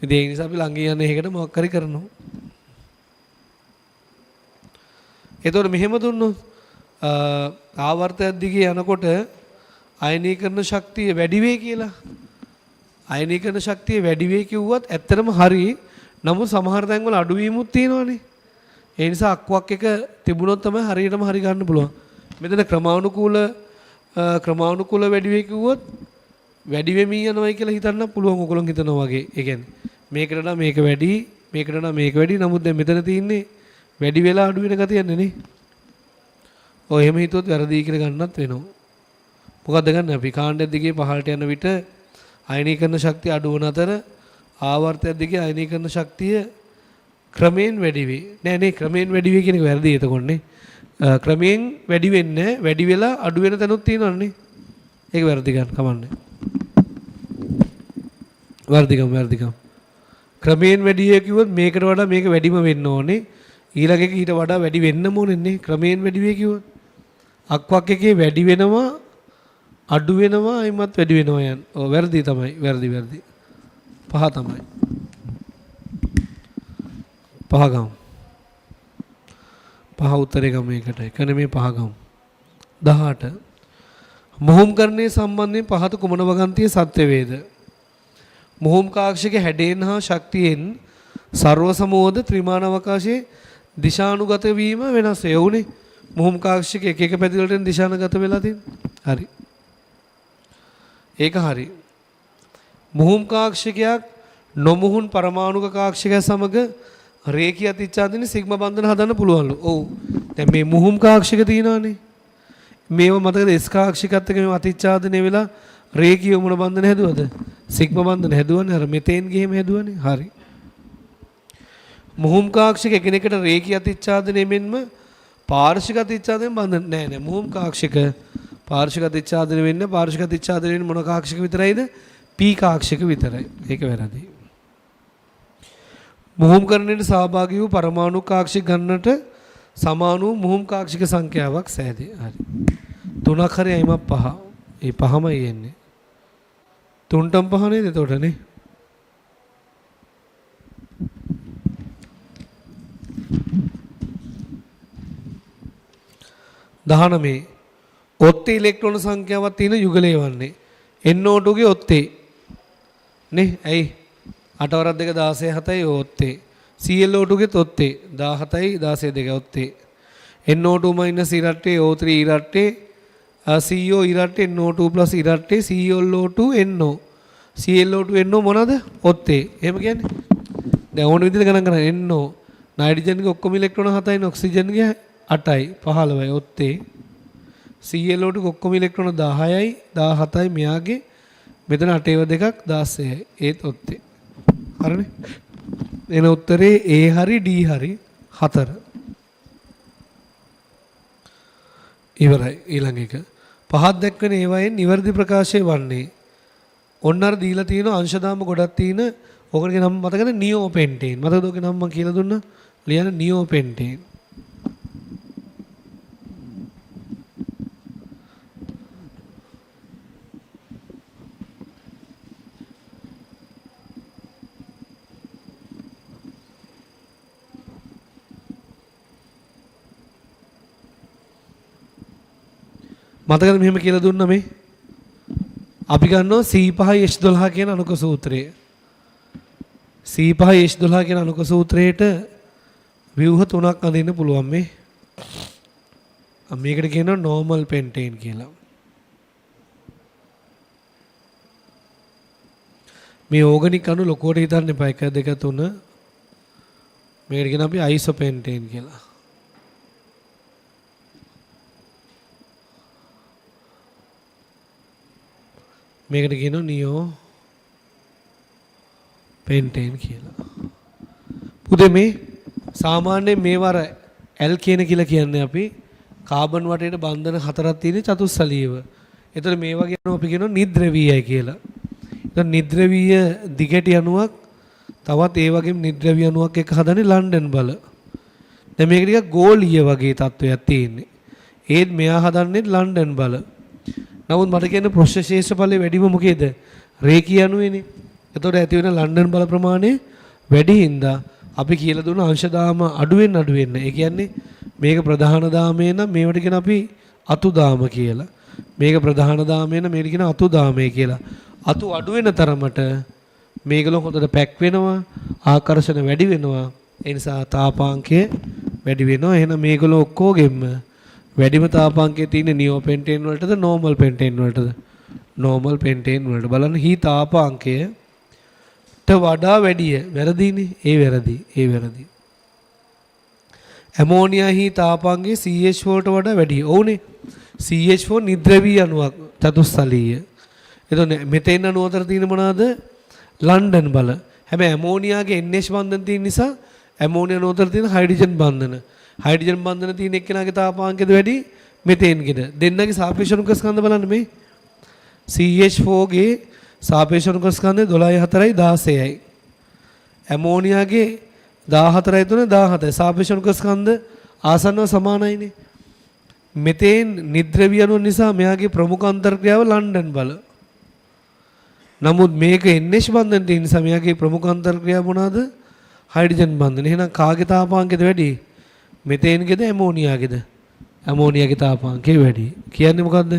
ඉතින් ඒ නිසා අපි ළඟ යන එකකට මොකක් හරි කරනවා. එතකොට මෙහෙම දුන්නොත් ආවර්තයක් දිගේ යනකොට අයනීකරණ ශක්තිය වැඩි වේ කියලා. අයනීකරණ ශක්තිය වැඩි වේ කිව්වත් ඇත්තටම හරි. නමුත් සමහර තැන්වල අඩුවීමුත් තියෙනවනේ. ඒ නිසා අක්වක් එක තිබුණොත් තමයි හරියටම හරි ගන්න පුළුවන්. මෙතන ක්‍රමානුකූල වැඩි වේ කිව්වොත් වැඩි වෙමින් යනවයි කියලා හිතන්න පුළුවන් ඔයගොල්ලෝ හිතනවා වගේ. ඒ කියන්නේ මේකට නම් මේක වැඩි, මේකට නම් මේක වැඩි. නමුත් දැන් මෙතන තියෙන්නේ වැඩි වෙලා අඩු වෙන ගතියක් නේ. ඔය එහෙම හිතුවොත් වැරදි කියලා ගන්නත් වෙනවා. මොකද්ද ගන්න අපි කාණ්ඩයක් දිගේ පහළට යන විට අයනීකරණ ශක්තිය අඩු වන අතර ආවර්තයක් දිගේ අයනීකරණ ශක්තිය ක්‍රමයෙන් වැඩි වේ. නෑ නේ ක්‍රමයෙන් වැඩි වේ කියන එක වැරදි එතකොට නේ. ක්‍රමයෙන් වැඩි වෙන්නේ වැඩි වෙලා අඩු වෙන තැනුත් තියෙනවනේ. ඒක වැරදි ගන්න කමන්නේ. වැරදි ගම වැරදි ගම. ක්‍රමයෙන් වැඩි වේ කිව්වොත් මේකට වඩා මේක වැඩිම වෙන්න ඕනේ. ඊළඟ එක ඊට වඩා වැඩි වෙන්නම ඕනේ නේ. ක්‍රමයෙන් වැඩි වේ කිව්වොත් අක්වක් එකේ වැඩි වෙනවා අඩු වෙනවා එමත් වැඩි වෙනවා යන. ඔව් වැරදි තමයි. වැරදි වැරදි. පහ තමයි. පහ ගමු. පහ උත්තරේ ගමු ඒකට. එක නෙමෙයි පහ ගමු. 18. මුහුම්කරණයේ සම්බන්ධයෙන් පහත කුමන වගන්තිය සත්‍ය වේද? මුහුම් කාක්ෂික හැඩයෙන් හා ශක්තියෙන් සර්ව සමෝධ ත්‍රිමාන අවකාශයේ දිශානුගත වීම වෙනස් වේ. ඔව්නේ. මුහුම් කාක්ෂික එක එක පැති වලට දිශානුගත වෙලා තියෙන්නේ. හරි. ඒක හරි. මුහුම් කාක්ෂිකයක් නොමුහුන් පරමාණුක කාක්ෂිකය සමග රේඛීය අතිච්ඡාදනයේ සිග්මා බන්ධන හදන්න පුළුවන්ලු. ඔව්. දැන් මේ මුහුම් කාක්ෂික තියෙනවානේ. මේව මතකද එස් කාක්ෂිකත් එක්ක මේව අතිච්ඡාදනය වෙලා රේඛීය මොන බන්ධන හැදුවද? සිග්මා බන්ධන හැදුවනේ. අර මෙතේන් ගිහිම හැදුවනේ. හරි. මුහුම් කාක්ෂික එකිනෙකට රේඛීය අතිච්ඡාදනය මෙන්ම පාර්ශ්වික අතිච්ඡාදනය බන්ධන නෑ නෑ. මුහුම් කාක්ෂික පාර්ශ්වික අතිච්ඡාදනය වෙන්නේ පාර්ශ්වික අතිච්ඡාදනය වෙන්නේ මොන කාක්ෂික විතරයිද? පී කාක්ෂික විතරයි. ඒක වැරදි. මුහුම්කරණයට සහභාගී වූ පරමාණු කාක්ෂික ගණනට සමාන වූ මුහුම් කාක්ෂික සංඛ්‍යාවක් සෑදේ. හරි. තුනක් හරි අයිමක් පහ. ඒ පහමයි එන්නේ. තුන්ටම පහ නේද එතකොට නේ? 19 ඔත්තේ ඉලෙක්ට්‍රෝන සංඛ්‍යාවක් තියෙන යුගලයේ වන්නේ NO2 ගේ ඔත්තේ නේ. ඇයි 8 වරක් 2 16 7යි ඔත්තේ. ClO2 ගෙත් ඔත්තේ 17යි 16 2 ඔත්තේ. NO2 minus ඉරට්ටේ O3 ඉරට්ටේ CO ඉරට්ටේ NO2 plus ඉරට්ටේ ClO2 NO. ClO2 NO මොනවාද? ඔත්තේ. එහෙම කියන්නේ දැන් ඕන විදිහට ගණන් කරන්න. NO nitrogen ගේ ඔක්කොම ඉලෙක්ට්‍රෝන 7යි ඔක්සිජන් ගේ 8යි 15යි ඔත්තේ. ClO2 ඔක්කොම ඉලෙක්ට්‍රෝන 10යි 17යි මෙයාගේ මෙතන 8 ඒවා දෙකක් 16යි ඒත් ඔත්තේ. හරිනේ. එන උත්තරේ A හරි D හරි 4. ඉවරයි. ඊළඟ එක පහත් දැක්වෙන ඒවායින් නිවැරදි ප්‍රකාශය වන්නේ ඔන්න අර දීලා තියෙන අංශදාම ගොඩක් තියෙන ඕකට නම මතකද? නියෝපෙන්ටේන්. මතකද ඕකේ නම මම කියලා දුන්නා? ලියන්න නියෝපෙන්ටේන්. මතකද මෙහෙම කියලා දුන්නා මේ? අපි ගන්නවා C5H12 කියන අණුක සූත්‍රය. C5H12 කියන අණුක සූත්‍රයේට ව්‍යුහ තුනක් අඳින්න පුළුවන් මේ. මේකට කියනවා නෝමල් පෙන්ටේන් කියලා. මේ ඕගනික් අණු ලොකුවට හිතන්න එපා. 1 2 3 මේකට කියන අපි අයිසෝපෙන්ටේන් කියලා. මේකට කියනවා නියෝ පෙන්ටේන් කියලා. පුතේ මේ සාමාන්‍යයෙන් මේවර ඇල්කේන කියලා කියන්නේ අපි කාබන් වටේට බන්ධන හතරක් තියෙන චතුස්සලීයව. එතකොට මේ වගේ අණු අපි කියනවා නිද්‍රවීයයි කියලා. එතකොට නිද්‍රවීය දිගටි අණුවක් තවත් ඒ වගේම නිද්‍රවීය අණුවක් එක්ක හදන්නේ ලන්ඩන් බල. දැන් මේක ටිකක් ගෝලීය වගේ තත්වයක් තියෙන්නේ. ඒත් මෙයා හදන්නේ ලන්ඩන් බල. නමුත් මට කියන්න ප්‍රොස්ස ශේෂ බලය වැඩිම මොකේද? රේඛීය අණුවේනේ. එතකොට ඇති වෙන ලන්ඩන් බල ප්‍රමාණය වැඩි හින්දා අපි කියලා දුන්න අංශ දාම අඩු වෙන්න අඩු වෙන්න. ඒ කියන්නේ මේක ප්‍රධාන දාමේ නම් මේවට කියන අපි අතු දාම කියලා. මේක ප්‍රධාන දාමේ නම් මේකට කියන අතු දාමේ කියලා. අතු අඩු වෙන තරමට මේගොල්ලෝ හොඳට පැක් වෙනවා, ආකර්ෂණ වැඩි වෙනවා. ඒ නිසා තාපාංකය වැඩි වෙනවා. එහෙනම් මේගොල්ලෝ ඔක්කොගෙම වැඩිම තාපාංකය තියෙන නියෝ පෙන්ටේන් වලටද නෝමල් පෙන්ටේන් වලටද? නෝමල් පෙන්ටේන් වලට. බලන්න හි තාපාංකයට වඩා වැඩිය. වැරදිනේ. ඒ වැරදි. ඒ වැරදි. ඇමෝනියා හි තාපාංකය CH4 ට වඩා වැඩි. ඔව්නේ. CH4 නිද්‍රවී අණුවක් චතුස්සලීය. එතකොට මෙතෙන් අණුව අතර තියෙන මොනවාද? ලන්ඩන් බල. හැබැයි ඇමෝනියාගේ NH බන්ධන තියෙන නිසා ඇමෝනියා අණුව අතර තියෙන හයිඩ්‍රජන් බන්ධන. හයිඩ්‍රජන් බන්ධන තියෙන එක්කෙනාගේ තාපාංකයද වැඩි මෙතේන්ගේද? දෙන්නගේ සාපේක්ෂ අණුක ස්කන්ධ බලන්න මේ CH4 ගේ සාපේක්ෂ අණුක ස්කන්ධය 12 4යි 16යි. ඇමෝනියාගේ 14යි 3 17යි. සාපේක්ෂ අණුක ස්කන්ධ ආසන්නව සමානයිනේ. මෙතේන් නිද්‍රව්‍ය අණුව නිසා මෙයාගේ ප්‍රමුඛ අන්තර්ක්‍රියාව ලන්ඩන් බල. නමුත් මේක NH බන්ධන තියෙන නිසා මෙයාගේ ප්‍රමුඛ අන්තර්ක්‍රියාව මොනවාද? හයිඩ්‍රජන් බන්ධන. එහෙනම් කාගේ තාපාංකයද වැඩි? මෙතේන්ගේද ඇමෝනියාගේද? ඇමෝනියාගේ තාපාංකය වැඩි. කියන්නේ මොකද්ද?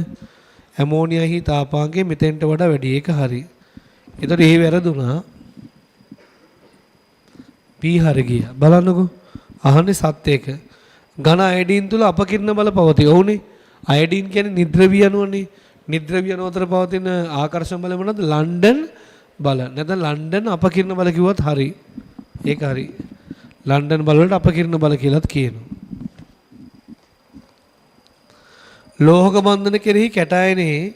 ඇමෝනියාහි තාපාංකය මෙතෙන්ට වඩා වැඩි. ඒක හරි. එතකොට ඒ වැරදුනා. P හරි ගියා. බලන්නකෝ. අහන්නේ සත්‍ය එක. ඝන අයඩීන් තුල අපකිරණ බල පවතී. ඔව්නේ. අයඩීන් කියන්නේ නිද්‍රව්‍ය අණුවනේ. නිද්‍රව්‍ය අණුව අතර පවතින ආකර්ෂණ බල මොනවද? ලන්ඩන් බල. නැත්නම් ලන්ඩන් අපකිරණ බල කිව්වත් හරි. ඒක හරි. ලන්ඩන් බල වලට අපකිරණ බල කියලාත් කියනවා. ලෝහක බන්ධන කෙරෙහි කැටයනේ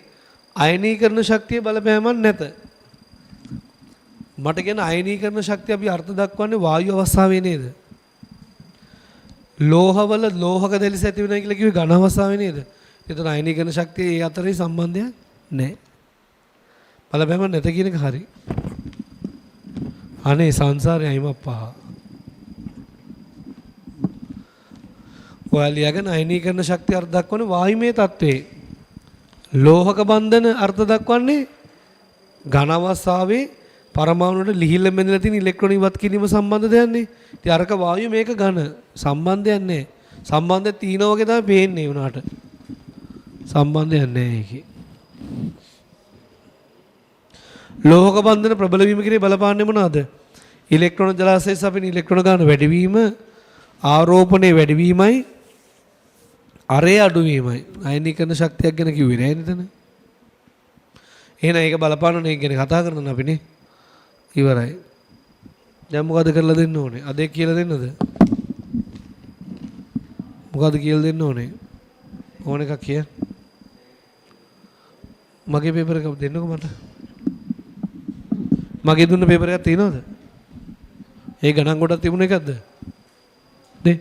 අයනීකරණ ශක්තිය බලපෑමක් නැත. මට කියන අයනීකරණ ශක්තිය අපි අර්ථ දක්වන්නේ වායු අවස්ථාවේ නේද? ලෝහවල ලෝහක දැලිස ඇති වෙනවා කියලා කිව්වේ ඝන අවස්ථාවේ නේද? එතන අයනීකරණ ශක්තිය ඒ අතරේ සම්බන්ධයක් නැහැ. බලපෑමක් නැත කියන එක හරි. අනේ සංසාරේ අයිම පහ. ඔයා ලියාගෙන අයනීකරණ ශක්තිය අර්ථ දක්වන්නේ වායුමය තත්ත්වයේ. ලෝහක බන්ධන අර්ථ දක්වන්නේ ඝන අවස්ථාවේ පරමාණු වලට ලිහිල්ල බැඳලා තියෙන ඉලෙක්ට්‍රෝන ඉවත් කිරීම සම්බන්ධ දෙයක් නේ. ඉතින් අරක වායු මේක ඝන සම්බන්ධයක් නෑ. සම්බන්ධයක් තියෙනවා වගේ තමයි පේන්නේ උනාට. සම්බන්ධයක් නෑ ඒකේ. ලෝහක බන්ධන ප්‍රබල වීම කෙරෙහි බලපාන්නේ මොනවාද? ඉලෙක්ට්‍රෝන ජලාශයේ සපින ඉලෙක්ට්‍රෝන ගාන වැඩිවීම, ආරෝපණය වැඩිවීමයි, අරේ අඩුවීමයි. අයනීකරණ ශක්තියක් ගැන කිව්වේ නෑ නේද? එහෙනම් ඒක බලපානනේ ඒක ගැන කතා කරන්න අපිනේ. ඉවරයි. දැන් මොකද කරලා දෙන්න ඕනේ? අද ඒක කියලා දෙන්නද? මොකද කියලා දෙන්න ඕනේ? ඕන එකක් කියන්න. මගේ පේපර් එක දෙන්නකෝ මට. මගේ දුන්න පේපර් එකක් තියෙනවද? ඒ ගණන් ගොඩක් තිබුණ එකක්ද? දෙ.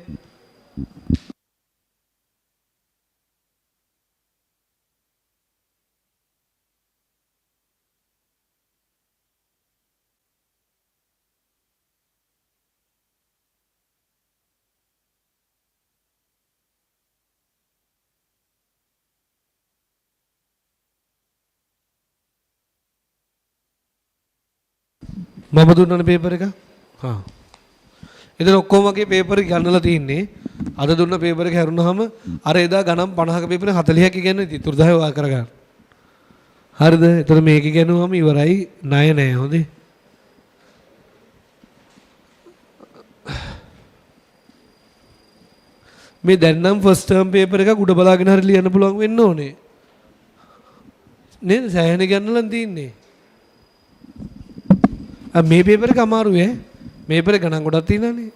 මම දුන්නනේ පේපර් එක. හා. එතන ඔක්කොම වගේ පේපර් එක ගන්නලා තියෙන්නේ. අද දුන්න පේපර් එක හැරුණාම අර එදා ගණන් 50ක පේපර් 40ක් ඉගෙනන ඉතින් ඉතුරු 10 ඔයා කරගන්න. හරිද? එතකොට මේක ඉගෙනුවම ඉවරයි. ණය නෑ හොඳේ. මේ දැන් නම් ෆස්ට් ටර්ම් පේපර් එකක් උඩ බලාගෙන හරි ලියන්න පුළුවන් වෙන්න ඕනේ. නේද? සෑහෙන ගන්නලන් තියෙන්නේ. ආ මේ පේපර් එක අමාරු ඈ. මේ පේපර් ගණන් ගොඩක් තියෙනවානේ.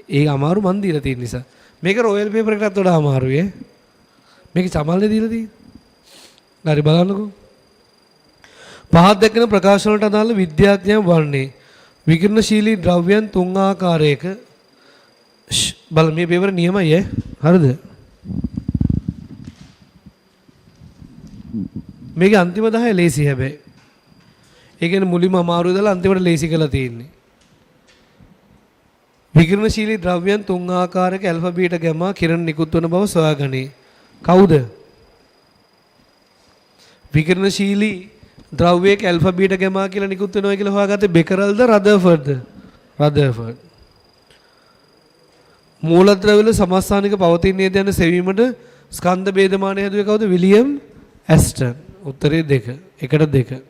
ඒ අමාරු මන් දීලා තියෙන නිසා. මේක රොයල් පේපර් එකටත් වඩා අමාරුයි ඈ. මේක චමල්නේ දීලා තියෙන්නේ. හරි බලන්නකෝ. පහත් දැක්වෙන ප්‍රකාශන වලට අදාළ විද්‍යාඥයන් වන්නේ විකිරණශීලී ද්‍රව්‍යයන් තුන් ආකාරයක බලන්න මේ පේපර නියමයි ඈ. හරිද? මේකේ අන්තිම 10 ලේසි හැබැයි. ඒ කියන්නේ මුලින්ම අමාරු ඉඳලා අන්තිමට ලේසි කරලා තියෙන්නේ. විකිරණශීලී ද්‍රව්‍යයන් තුන් ආකාරයක ඇල්ෆා බීටා ගැමා කිරණ නිකුත් වන බව සොයාගනී. කවුද? විකිරණශීලී ද්‍රව්‍යයක ඇල්ෆා බීටා ගැමා කියලා නිකුත් වෙනවා කියලා හොයාගත්තේ බෙකරල්ද රදර්ෆර්ඩ්ද? රදර්ෆර්ඩ්. මූලද්‍රව්‍ය වල සමස්ථානික පවතින්නේද යන සෙවීමට ස්කන්ධ භේදමානය හැදුවේ කවුද? විලියම් ඇස්ටන්. උත්තරේ 2. 1ට 2.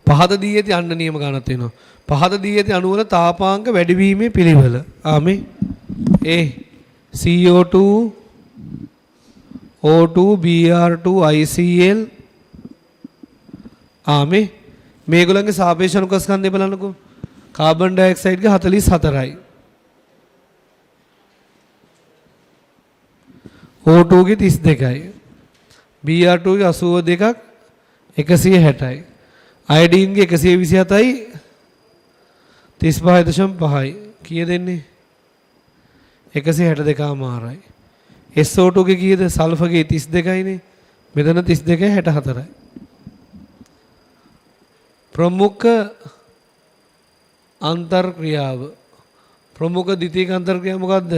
පහත දී ඇති අන්න නියම ගණනක් තියෙනවා. පහත දී ඇති අණු වල තාපාංක වැඩිවීමේ පිළිවෙල. ආ මේ A CO2 O2 Br2 ICl ආ මේ මේගොල්ලන්ගේ සාපේක්ෂ අණුක ස්කන්ධය බලන්නකෝ. කාබන් ඩයොක්සයිඩ් ගේ 44යි. O2 ගේ 32යි. Br2 ගේ 82ක් 160යි. අයඩීන් ගේ 127යි 35.5යි. කීය දෙන්නේ? 162.5යි. SO2 ගේ කීයද? සල්ෆර් ගේ 32යිනේ. මෙතන 32 64යි. ප්‍රමුඛ අන්තර්ක්‍රියාව. ප්‍රමුඛ ද්විතීක අන්තර්ක්‍රියාව මොකද්ද?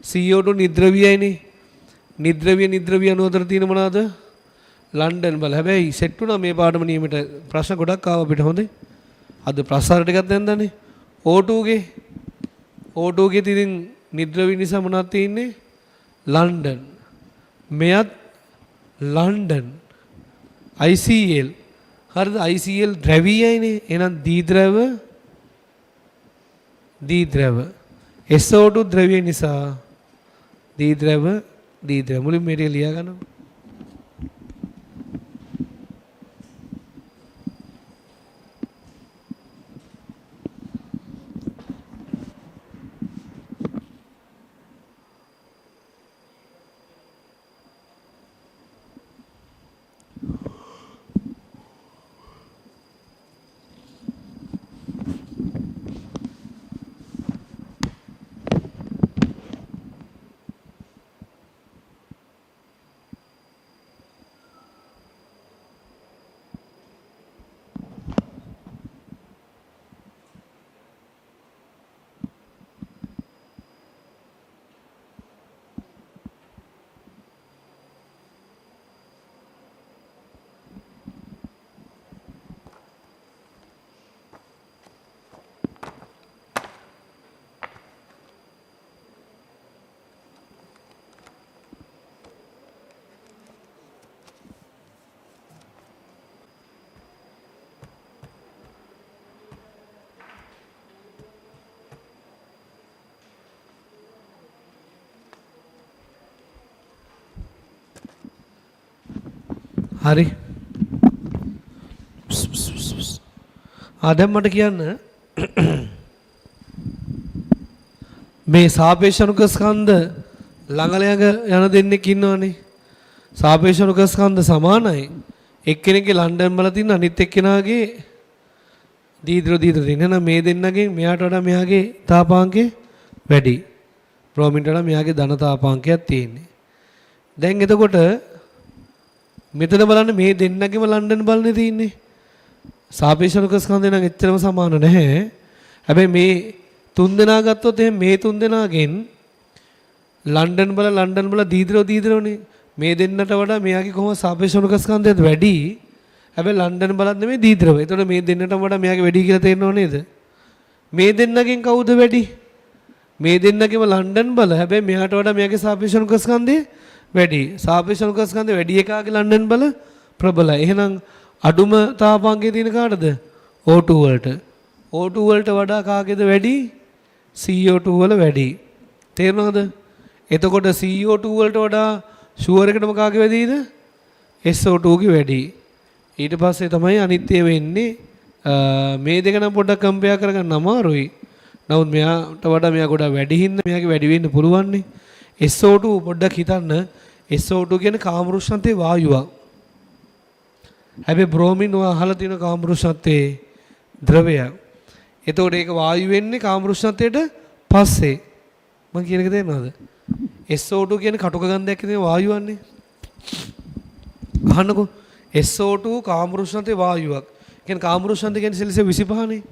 CO2 නිද්‍රව්‍යයිනේ. නිද්‍රව්‍ය නිද්‍රව්‍ය අණු අතර තියෙන මොනවාද? ලන්ඩන් බල. හැබැයි සෙට් වුණා මේ පාඩම නියමයට. ප්‍රශ්න ගොඩක් ආවා අපිට හොඳේ. අද ප්‍රසාර ටිකක් දැන් දන්නේ. O2 ගේ O2 ගේ ඉතින් නිද්‍රව්‍ය නිසා මොනවද තියෙන්නේ? ලන්ඩන්. මෙයත් ලන්ඩන්. ICL. හරිද? ICL ද්‍රව්‍යයිනේ. එහෙනම් දීද්‍රව දීද්‍රව. SO2 ද්‍රව්‍ය නිසා දීද්‍රව දීද්‍රව. මුලින්ම මේ ටික ලියා ගන්න. හරි. ආ දැන් මට කියන්න මේ සාපේක්ෂ අණුක ස්කන්ධ ළඟ ළඟ යන දෙන්නෙක් ඉන්නවනේ. සාපේක්ෂ අණුක ස්කන්ධ සමානයි. එක්කෙනෙක්ගේ ලන්ඩන් වල තියෙන අනිත් එක්කෙනාගේ දීද්‍ර දීද්‍ර තියෙන. එහෙනම් මේ දෙන්නගෙන් මෙයාට වඩා මෙයාගේ තාපාංකය වැඩි. බ්‍රෝමින්ට වඩා මෙයාගේ ධන තාපාංකයක් තියෙන්නේ. දැන් එතකොට මෙතන බලන්න මේ දෙන්නගෙම ලන්ඩන් බලන්නේ තියෙන්නේ. සාපේක්ෂ අණුක ස්කන්ධය නම් එච්චරම සමාන නැහැ. හැබැයි මේ තුන් දෙනා ගත්තොත් එහෙනම් මේ තුන් දෙනාගෙන් ලන්ඩන් බල ලන්ඩන් බල දීද්‍රව දීද්‍රවනේ. මේ දෙන්නට වඩා මෙයාගේ කොහොම සාපේක්ෂ අණුක ස්කන්ධයත් වැඩි. හැබැයි ලන්ඩන් බලත් නෙමෙයි දීද්‍රව. එතකොට මේ දෙන්නටම වඩා මෙයාගේ වැඩි කියලා තේරෙනව නේද? මේ දෙන්නගෙන් කවුද වැඩි? මේ දෙන්නගේම ලන්ඩන් බල. හැබැයි මෙයාට වඩා මෙයාගේ සාපේක්ෂ අණුක ස්කන්ධය වැඩි. සාපේක්ෂ අණුක ස්කන්ධය වැඩි එකාගේ ලන්ඩන් බල ප්‍රබලයි. එහෙනම් අඩුම තාපාංකය තියෙන කාටද? O2 වලට. O2 වලට වඩා කාගේද වැඩි? CO2 වල වැඩි. තේරුණාද? එතකොට CO2 වලට වඩා ෂුවර් එකටම කාගේ වැඩිද? SO2 ගේ වැඩි. ඊට පස්සේ තමයි අනිත් ඒවා එන්නේ. මේ දෙක නම් පොඩ්ඩක් කම්පෙයාර් කරගන්න අමාරුයි. නමුත් මෙයාට වඩා මෙයා ගොඩක් වැඩි හින්දා මෙයාගේ වැඩි වෙන්න පුළුවන්නේ. SO2 පොඩ්ඩක් හිතන්න. SO2 කියන්නේ කාමර උෂ්ණත්වයේ වායුවක්. හැබැයි බ්‍රෝමින් ඔයා අහලා තියෙන කාමර උෂ්ණත්වයේ ද්‍රවයක්. එතකොට ඒක වායු වෙන්නේ කාමර උෂ්ණත්වයට පස්සේ. මං කියන එක තේරෙනවද? SO2 කියන්නේ කටුක ගන්ධයක් තියෙන වායුවන්නේ. අහන්නකෝ. SO2 කාමර උෂ්ණත්වයේ වායුවක්. ඒ කියන්නේ කාමර උෂ්ණත්වය කියන්නේ සෙල්සියස් 25 නේ.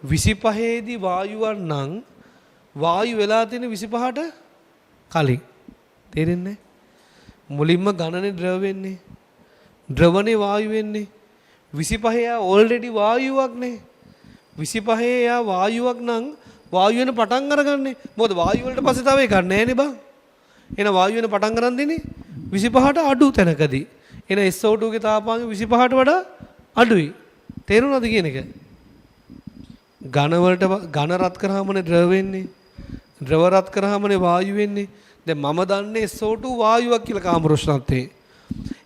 25 දී වායුවක් නම් වායු වෙලා තියෙන 25ට කලින්. තේරෙන්නේ නැහැ? මුලින්ම ඝනනේ ද්‍රව වෙන්නේ. ද්‍රවනේ වායු වෙන්නේ. 25 යා ඔල්රෙඩි වායුවක් නේ. 25 යා වායුවක් නම් වායු වෙන පටන් අරගන්නේ. මොකද වායු වලට පස්සේ තව එකක් නෑ නේ බං. එහෙනම් වායු වෙන පටන් අරන් දෙන්නේ 25ට අඩු තැනකදී. එහෙනම් SO2 ගේ තාපාංග 25ට වඩා අඩුයි. තේරුණාද කියන එක? ඝන වලට ඝන රත් කරාමනේ ද්‍රව වෙන්නේ. ද්‍රව රත් කරාමනේ වායු වෙන්නේ. දැන් මම දන්නේ SO2 වායුවක් කියලා කාමර උෂ්ණත්වයේ.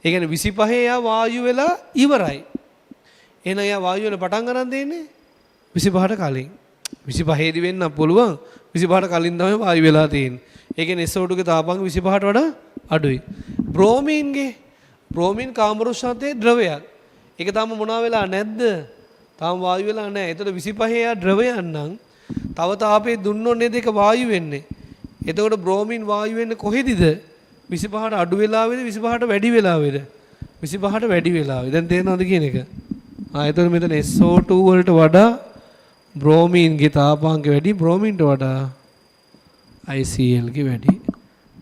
ඒ කියන්නේ 25 යා වායු වෙලා ඉවරයි. එහෙනම් යා වායු වෙන පටන් අරන් දෙන්නේ 25ට කලින්. 25 දී වෙන්න පුළුවන්. 25ට කලින් තමයි වායු වෙලා තියෙන්නේ. ඒ කියන්නේ SO2 ගේ තාපාංග 25ට වඩා අඩුයි. බ්‍රෝමීන්ගේ බ්‍රෝමීන් කාමර උෂ්ණත්වයේ ද්‍රවයක්. ඒක තාම මොනවා වෙලා නැද්ද? තාම වායු වෙලා නැහැ. එතකොට 25 යා ද්‍රවයක් නම් තව තාපේ දුන්නොත් නේද ඒක වායු වෙන්නේ. එතකොට බ්‍රෝමීන් වායු වෙන්නේ කොහෙදිද? 25ට අඩු වෙලාවේද 25ට වැඩි වෙලාවේද? 25ට වැඩි වෙලාවේ. දැන් තේරෙනවද කියන එක? ආ එතකොට මෙතන SO2 වලට වඩා බ්‍රෝමීන්ගේ තාපාංක වැඩි, බ්‍රෝමීන්ට වඩා ICL ගේ වැඩි.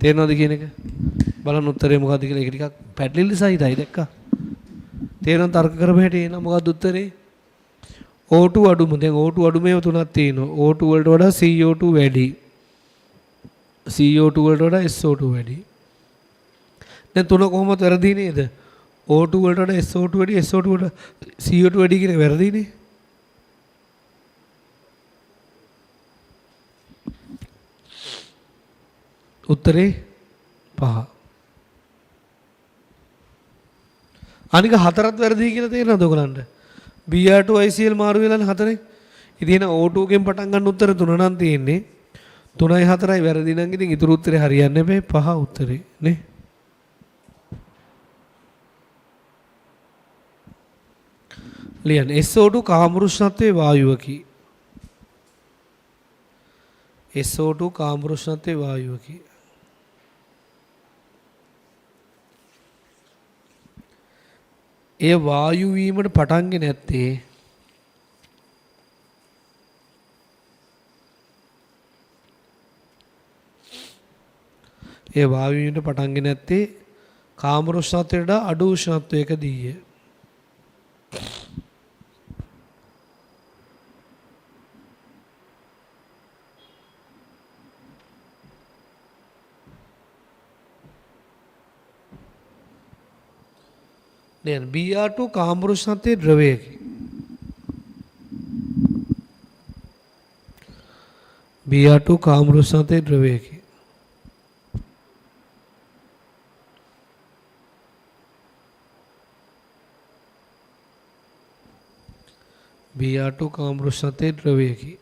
තේරෙනවද කියන එක? බලන්න උත්තරේ මොකද්ද කියලා. ඒක ටිකක් පැටලිලි සහිතයි දැක්කා. තේරෙනවද තර්ක කරපු හැටි? එහෙනම් මොකද්ද උත්තරේ? O2 අඩුම. දැන් O2 අඩුම ඒවා තුනක් තියෙනවා. O2 වලට වඩා CO2 වැඩි. CO2 වලට වඩා SO2 වැඩි. දැන් තුන කොහොමද වැරදි නේද? O2 වලට වඩා SO2 වැඩි, SO2 වලට CO2 වැඩි කියන එක වැරදි නේ? උත්තරේ 5. අනික හතරත් වැරදි කියලා තේරෙනවද ඔයගලන්ට? Br2ICl මාරු වෙලානේ හතරේ. ඉතින් එහෙනම් O2 ගෙන් පටන් ගන්න උත්තර තුන නම් තියෙන්නේ. 3යි 4යි වැරදි නම් ඉතින් ඉතුරු උත්තරේ හරියන්නේ නැහැ. 5 උත්තරේ නේ. ලියන්න SO2 කාමර උෂ්ණත්වයේ වායුවකි. SO2 කාමර උෂ්ණත්වයේ වායුවකි. එය වායු වීමට පටන්ගෙන ඇත්තේ එය වායු වීමට පටන්ගෙන ඇත්තේ කාමර උෂ්ණත්වයට වඩා අඩු උෂ්ණත්වයකදීය. දැන් Br2 කාමර උෂ්ණත්වයේ ද්‍රවයකි. Br2 කාමර උෂ්ණත්වයේ ද්‍රවයකි. Br2 කාමර උෂ්ණත්වයේ ද්‍රවයකි.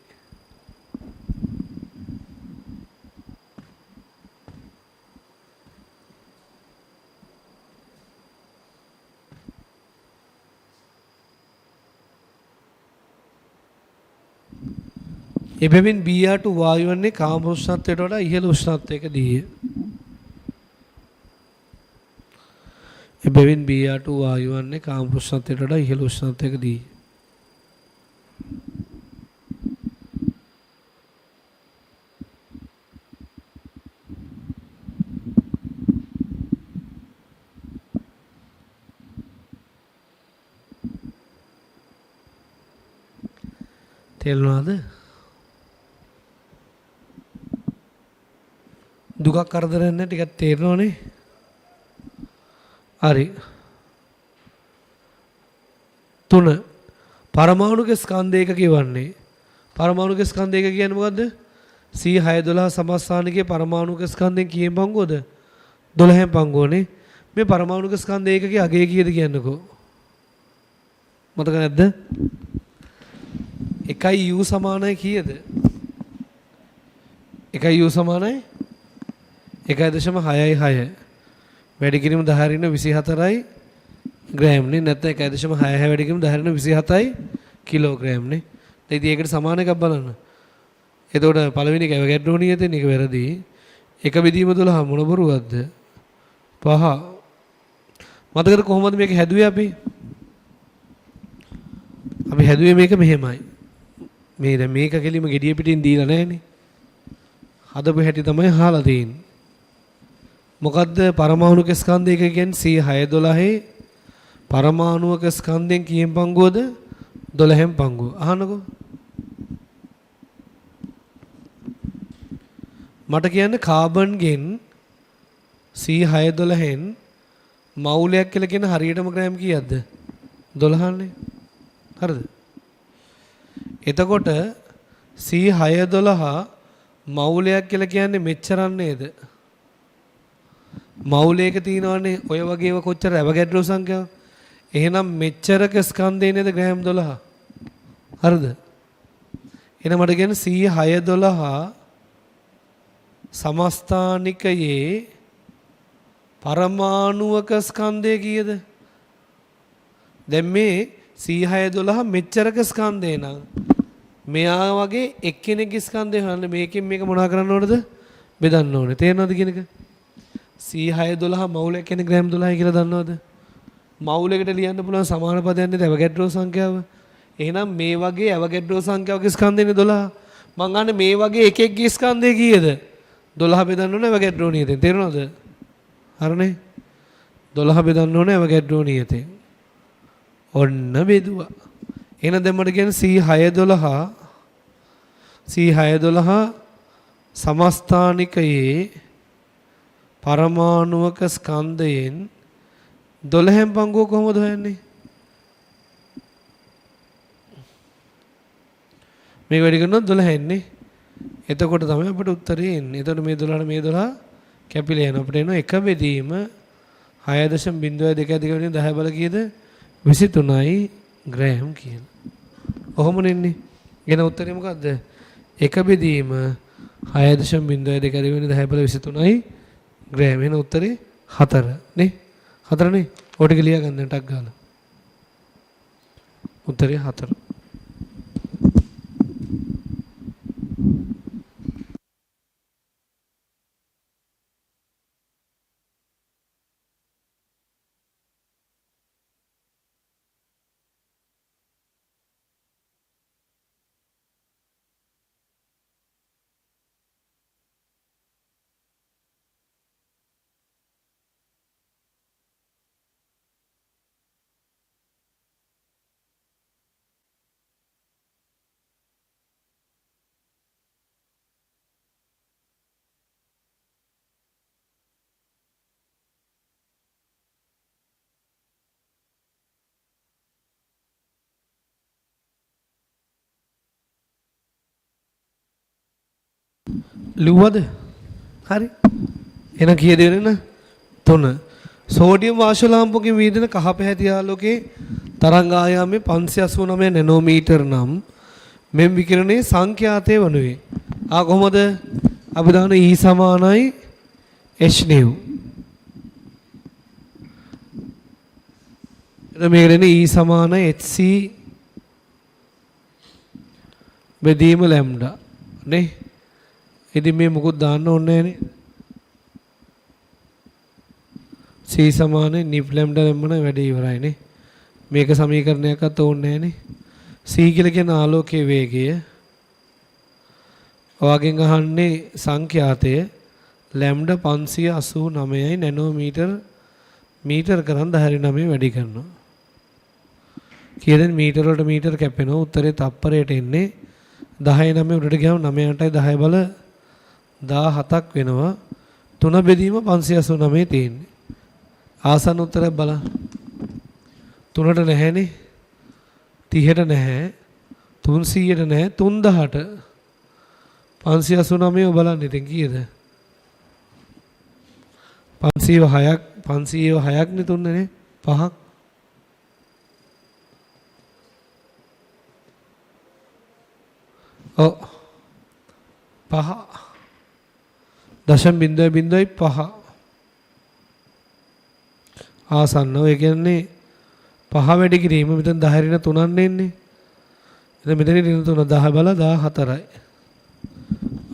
එබැවින් Br2 වායු වන්නේ කාමර උෂ්ණත්වයට වඩා ඉහළ උෂ්ණත්වයකදීය. එබැවින් Br2 වායු වන්නේ කාමර උෂ්ණත්වයට වඩා ඉහළ උෂ්ණත්වයකදීය. තේරුණාද? දුකක් කරදරයක් නැහැ, ටිකක් තේරෙනවනේ. හරි. 3 පරමාණුක ස්කන්ධ ඒකකය වන්නේ. පරමාණුක ස්කන්ධ ඒකක කියන්නේ මොකද්ද? C612 සමස්ථානිකයේ පරමාණුක ස්කන්ධයෙන් කීයෙන් පංගුවද? 12න් පංගුවනේ. මේ පරමාණුක ස්කන්ධ ඒකකයේ අගය කීයද කියන්නකෝ? මතක නැද්ද? 1 U සමානයි කීයද? 1 U සමානයි 1.66 වැඩි කිරීම 10 ඍණ 24යි ග්‍රෑම් නේ. නැත්නම් 1.66 වැඩි කිරීම 10 ඍණ 27යි කිලෝග්‍රෑම් නේ. දැන් ඉතින් ඒකට සමාන එකක් බලන්න. එතකොට පළවෙනි එක ඇවගැඩ්‍රෝ නියතෙන් ඒක වැරදි. එක බෙදීම 12 මොන බොරුවක්ද? 5. මතකද කොහොමද මේක හැදුවේ අපි? අපි හැදුවේ මේක මෙහෙමයි. මේ දැන් මේක කෙලිම ගෙඩිය පිටින් දීලා නැහනේ. හදපු හැටි තමයි අහලා තියෙන්නේ. මොකද්ද පරමාණුක ස්කන්ධ එක කියන්නේ? C612 පරමාණුක ස්කන්ධයෙන් කීයෙන් පංගුවද? 12න් පංගුව. අහන්නකෝ. මට කියන්න කාබන්ගෙන් C612න් මೌಲයක් කියලා කියන හරියටම ග්‍රෑම් කීයක්ද? 12නේ. හරිද? එතකොට C612 මೌಲයක් කියලා කියන්නේ මෙච්චරක් නේද? මೌලයක තියෙනවනේ ඔය වගේ ඒවා කොච්චර ඇවගැඩ්‍රෝ සංඛ්‍යාව. එහෙනම් මෙච්චරක ස්කන්ධය නේද ග්‍රෑම් 12. හරිද? එහෙනම් මට කියන්නේ C612 සමස්ථානිකයේ පරමාණුවක ස්කන්ධය කීයද? දැන් මේ C612 මෙච්චරක ස්කන්ධය නම් මෙයා වගේ එක්කෙනෙක්ගේ ස්කන්ධය හොයන්න මේකෙන් මේක මොනවා කරන්න ඕනද? බෙදන්න ඕනේ. තේරෙනවද කියන එක? C612 මೌලයක් කියන්නේ ග්‍රෑම් 12යි කියලා දන්නවද? මೌලයකට ලියන්න පුළුවන් සමාන පදයක් නේද ඇවගැඩ්‍රෝ සංඛ්‍යාව. එහෙනම් මේ වගේ ඇවගැඩ්‍රෝ සංඛ්‍යාවගේ ස්කන්ධයනේ 12. මං අහන්නේ මේ වගේ එකෙක්ගේ ස්කන්ධය කීයද? 12 බෙදන්න ඕනේ ඇවගැඩ්‍රෝ නියතෙන්. තේරෙනවද? හරිනේ? 12 බෙදන්න ඕනේ ඇවගැඩ්‍රෝ නියතෙන්. ඔන්න බෙදුවා. එහෙනම් දැන් මට කියන්නේ C612 සමස්ථානිකයේ පරමාණුවක ස්කන්ධයෙන් 12න් පංගුව කොහොමද හොයන්නේ? මේක වැඩි කරනොත් 12 එන්නේ. එතකොට තමයි අපිට උත්තරේ එන්නේ. එතකොට මේ 12ට මේ 12 කැපිලා යනවා. අපිට එනවා එක බෙදීම 6.02 වෙනින් 10 බල කීයද? 23යි ග්‍රෑම් කියලා. ඔහොම නෙන්නේ. එන උත්තරේ මොකද්ද? එක බෙදීම 6.02 වෙනින් 10 බල 23යි ග්‍රෑම්. එන උත්තරේ 4 නේ. 4 නේ. ඔය ටික ලියා ගන්න ටක් ගාලා. උත්තරේ 4. ලිව්වද? හරි. එහෙනම් කීයද වෙන්නේ? 3. සෝඩියම් වාෂ්පලාම්පුවකින් වීදෙන කහ පැහැති ආලෝකයේ තරංග ආයාමය 589 නැනෝමීටර් නම් මෙම විකිරණයේ සංඛ්‍යාතය වනුයේ. ආ කොහොමද? අපි දාන E සමානයි h nu. එතකොට මේකට එන්නේ E සමානයි hc බෙදීම ලැම්ඩා නේ. ඉතින් මේ මොකුත් දාන්න ඕනේ නෑනේ. C සමානයි නිප් ලැම්ඩා දැම්මම වැඩේ ඉවරයි නේ. මේක සමීකරණයක්වත් ඕනේ නෑනේ. C කියලා කියන ආලෝකයේ වේගය. ඔයාගෙන් අහන්නේ සංඛ්‍යාතය ලැම්ඩා 589යි නැනෝමීටර් මීටර් කරන් 10 9 වැඩි කරනවා. කීයද මීටර වලට මීටර කැපෙනවා. උත්තරේ තප්පරයට එන්නේ 10 9 උඩට ගියාම 9 8යි 10 බල 17ක් වෙනවා. 3 බෙදීම 589 තියෙන්නේ. ආසන්න උත්තරයක් බලන්න. 3ට නැහැනේ. 30ට නැහැ. 300ට නැහැ. 3000ට. 589 බලන්න ඉතින් කීයද? 506ක් 506ක් නේ තුන්නනේ. පහක්. ඔව්. පහ. දශම බිංදුවයි බිංදුවයි පහ. ආසන්න. ඔය කියන්නේ පහ වැඩි කිරීම මෙතන 10 ඍණ 3ක් එන්නේ. එතන මෙතන ඍණ 3 10 බල 14යි.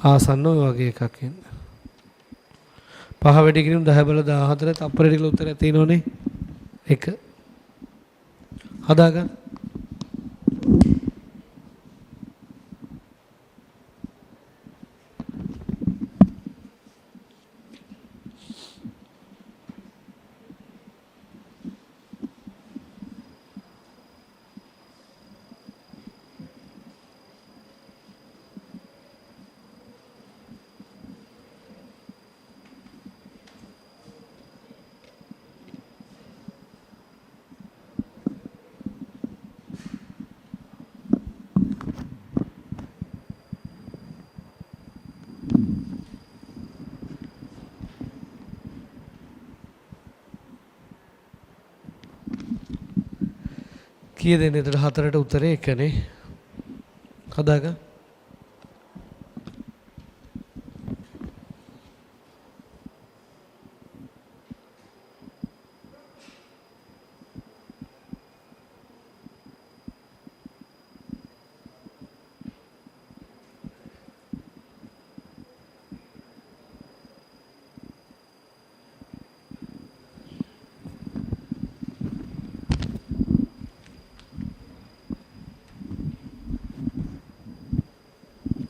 ආසන්න ඔය වගේ එකක් එන්නේ. පහ වැඩි කිරීම 10 බල 14 තප්පරයට කියලා උත්තරයක් තියෙනවනේ. 1. හදාගන්න. කීය දෙන්නේ? එතකොට හතරට උත්තරේ එකනේ. හදාගන්න.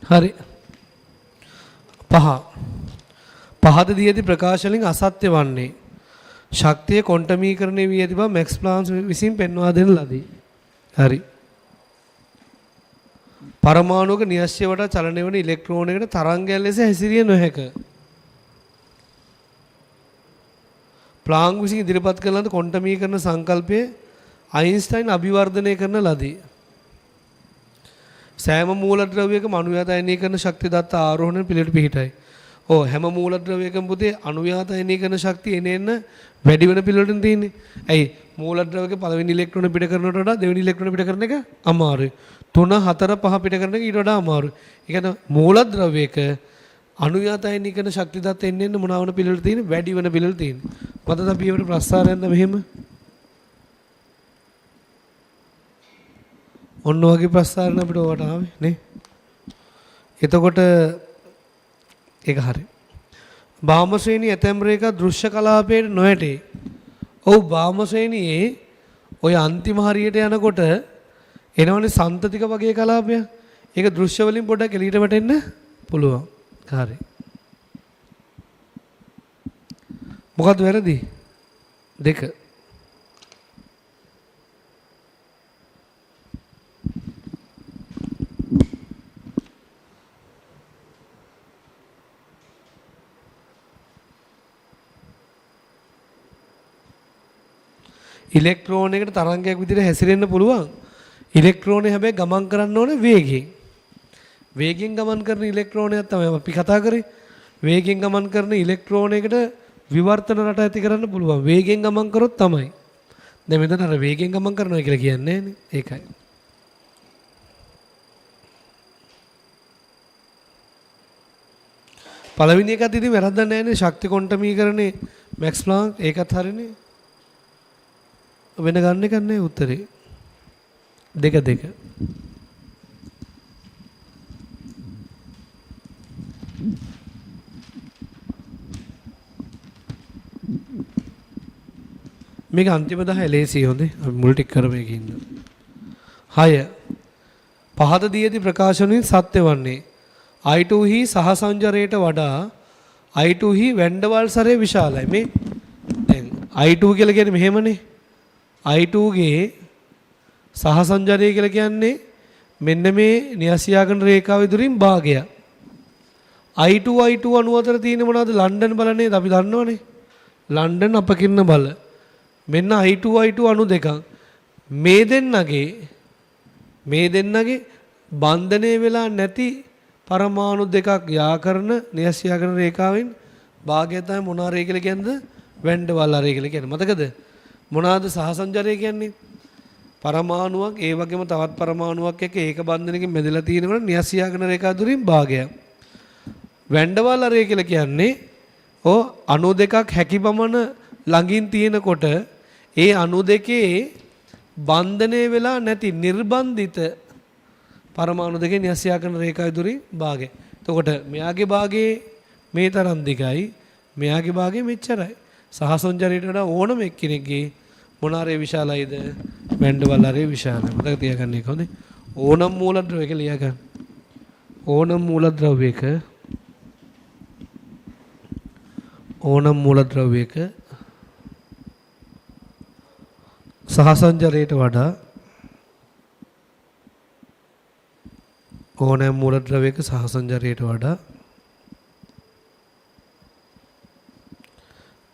හරි. පහ. පහත දී ඇති ප්‍රකාශ වලින් අසත්‍ය වන්නේ ශක්තිය ක්වොන්ටමීකරණය වී ඇති බව මැක්ස් ප්ලාන්ක් විසින් පෙන්වා දෙන ලදී. හරි. පරමාණුක න්‍යෂ්ටය වටා චලනය වන ඉලෙක්ට්‍රෝනයකට තරංගයක් ලෙස හැසිරිය නොහැක. ප්ලාන්ක් විසින් ඉදිරිපත් කරන ලද ක්වොන්ටමීකරණ සංකල්පය අයින්ස්ටයින් අභිවර්ධනය කරන ලදී. සෑම මූලද්‍රව්‍යයකම අණුයාත අයනීකරණ ශක්තිය දත්ත ආරෝහණය පිළිවෙලට පිහිටයි. ඔව්, හැම මූලද්‍රව්‍යයකම පුතේ අණුයාත අයනීකරණ ශක්තිය එන එන්න වැඩි වෙන පිළිවෙලටනේ තියෙන්නේ. ඇයි? මූලද්‍රව්‍යයක පළවෙනි ඉලෙක්ට්‍රෝන පිට කරනවට වඩා දෙවෙනි ඉලෙක්ට්‍රෝන පිට කරන එක අමාරුයි. 3 4 5 පිට කරන එක ඊට වඩා අමාරුයි. ඒ කියන්නේ මූලද්‍රව්‍යයක අණුයාත අයනීකරණ ශක්තිය දත්ත එන්න එන්න මොනවා වන පිළිවෙලට තියෙන්නේ? වැඩි වෙන පිළිවෙලට තියෙන්නේ. මතද අපි ඒවට ප්‍රස්තාරයක් ද මෙහෙම? ඔන්න ඔයගේ ප්‍රස්තාරණ අපිට ඔවට ආවේ නේ. එතකොට ඒක හරි. බාම ශ්‍රේණිය ඇතැම් රේඛා දෘශ්‍ය කලාපයට නොඇටේ. ඔව්, බාම ශ්‍රේණියේ ඔය අන්තිම හරියට යනකොට එනවනේ සන්තතික වගේ කලාපයක්. ඒක දෘශ්‍ය වලින් පොඩ්ඩක් එළියට වැටෙන්න පුළුවන්. හරි. මොකද්ද වැරදි? දෙක. ඉලෙක්ට්‍රෝනයකට තරංගයක් විදිහට හැසිරෙන්න පුළුවන්. ඉලෙක්ට්‍රෝනය හැබැයි ගමන් කරන්න ඕනේ වේගයෙන්. වේගයෙන් ගමන් කරන ඉලෙක්ට්‍රෝනයක් තමයි අපි කතා කරේ. වේගයෙන් ගමන් කරන ඉලෙක්ට්‍රෝනයකට විවර්තන රට ඇති කරන්න පුළුවන්. වේගයෙන් ගමන් කරොත් තමයි. දැන් මෙතන අර වේගයෙන් ගමන් කරනවා කියලා කියන්නේ නෑනේ. ඒකයි. පළවෙනි එකත් ඉතින් වැරද්දක් නෑනේ. ශක්ති ක්වොන්ටමීකරණේ මැක්ස් ප්ලාන්ක් ඒකත් හරිනේ. වෙන ගන්න එකක් නෑ උත්තරේ. දෙක දෙක. මේක අන්තිම 10 ලේසි හොඳේ. අපි මුල් ටික කරමු ඒකින්ද. 6. පහත දී ඇති ප්‍රකාශන වලින් සත්‍ය වන්නේ I2 හි සහසංජරයට වඩා I2 හි වැන්ඩවල් සරය විශාලයි. මේ දැන් I2 කියලා කියන්නේ මෙහෙමනේ. I2 ගේ සහසංජරය කියලා කියන්නේ මෙන්න මේ න්‍යෂ්ටියාගන රේඛාව ඉදිරින් භාගයක්. I2 I2 අණු අතර තියෙන මොනවද? ලන්ඩන් බල නේද? අපි දන්නවනේ. ලන්ඩන් අපකිරණ බල. මෙන්න I2 I2 අණු දෙකක්. මේ දෙන්නගේ බන්ධනය වෙලා නැති පරමාණු දෙකක් යා කරන න්‍යෂ්ටි යා කරන රේඛාවෙන් භාගය තමයි මොන අරය කියලා කියන්නේ? වැන්ඩවල් අරය කියලා කියන්නේ. මතකද? මොනවාද සහසංජරය කියන්නේ? පරමාණුවක් ඒ වගේම තවත් පරමාණුවක් එක්ක ඒක බන්ධනකින් බැඳලා තියෙනකොට න්‍යෂ්ටි යා කරන රේඛා දුරින් භාගයක්. වැන්ඩවල් අරය කියලා කියන්නේ අණු දෙකක් හැකි පමණ ළඟින් තියෙනකොට ඒ අණු දෙකේ බන්ධනය වෙලා නැති නිර්බන්ධිත පරමාණු දෙකේ න්‍යෂ්ටි යා කරන රේඛා දුරින් භාගය. එතකොට මෙයාගේ භාගයේ මේ තරම් දිගයි, මෙයාගේ භාගයේ මෙච්චරයි. සහසංජරයට වඩා ඕනම එක්කෙනෙක්ගේ මොන අරය විශාලයිද? වැන්ඩවල් අරය විශාලයි. මතක තියාගන්න එක හොඳේ. ඕනම මූලද්‍රව්‍යයක ලියා ගන්න. ඕනම මූලද්‍රව්‍යයක ඕනම මූලද්‍රව්‍යයක සහසංජරයට වඩා ඕනෑම මූලද්‍රව්‍යයක සහසංජරයට වඩා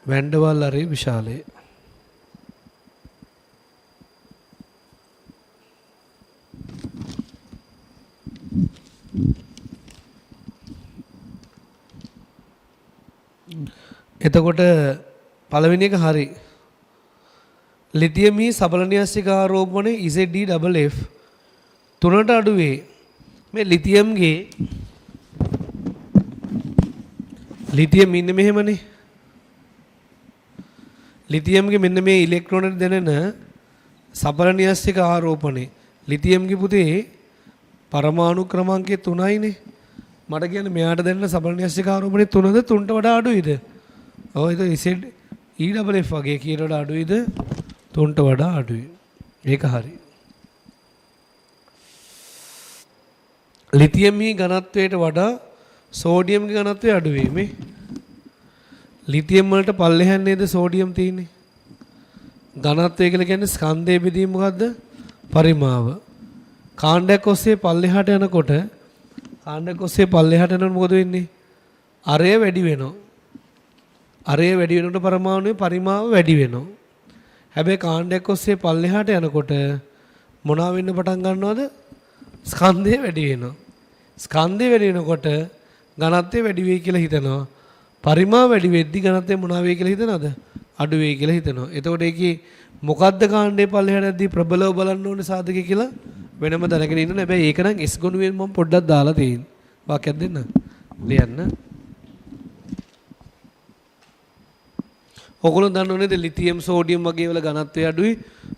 වැන්ඩවල් අරය විශාලයි. එතකොට පළවෙනි එක හරි. ලිතියම් හි සබල න්‍යෂ්ටික ආරෝපණය ZDFF තුනට අඩු වේ. මේ ලිතියම්ගේ ලිතියම් ඉන්නේ මෙහෙමනේ. ලිතියම්ගේ මෙන්න මේ ඉලෙක්ට්‍රෝන දෙනන සබල න්‍යෂ්ටික ආරෝපණය. ලිතියම්ගේ පුතේ පරමාණු ක්‍රමාංකය 3යිනේ. මට කියන්න මෙයාට දෙන්න සබල න්‍යෂ්ටික ආරෝපණය 3ද 3ට වඩා අඩුයිද? ඔව් ඒක ZEFF වගේ කීයට වඩා අඩුයිද? 3ට වඩා අඩුයි. ඒක හරි. ලිතියම් හි ඝනත්වයට වඩා සෝඩියම්ගේ ඝනත්වය අඩු වේ. මේ ලිතියම් වලට පල්ලෙහාන් නේද සෝඩියම් තියෙන්නේ? ඝනත්වය කියලා කියන්නේ ස්කන්ධයේ බෙදීම මොකද්ද? පරිමාව. කාණ්ඩයක් ඔස්සේ පල්ලෙහාට යනකොට කාණ්ඩයක් ඔස්සේ පල්ලෙහාට යනකොට මොකද වෙන්නේ? අරය වැඩි වෙනවා. අරය වැඩි වෙනකොට පරමාණුවේ පරිමාව වැඩි වෙනවා. හැබැයි කාණ්ඩයක් ඔස්සේ පල්ලෙහාට යනකොට මොනවා වෙන්න පටන් ගන්නවද? ස්කන්ධය වැඩි වෙනවා. ස්කන්ධය වැඩි වෙනකොට ඝනත්වය වැඩි වෙයි කියලා හිතනවා. පරිමාව වැඩි වෙද්දි ඝනත්වය මොනවා වෙයි කියලා හිතනවද? අඩු වෙයි කියලා හිතනවා. එතකොට ඒකේ මොකද්ද කාණ්ඩේ පල්ලෙහාට යද්දි ප්‍රබලව බලන්න ඕනේ සාධකය කියලා වෙනම දැනගෙන ඉන්න ඕනේ. හැබැයි ඒක නම් S ගුණයෙන් මම පොඩ්ඩක් දාලා තියෙන්නේ. වාක්‍යයක් දෙන්න. ලියන්න. ඔයගොල්ලෝ දන්නව නේද ලිතියම් සෝඩියම් වගේ වල ඝනත්වය අඩුයි.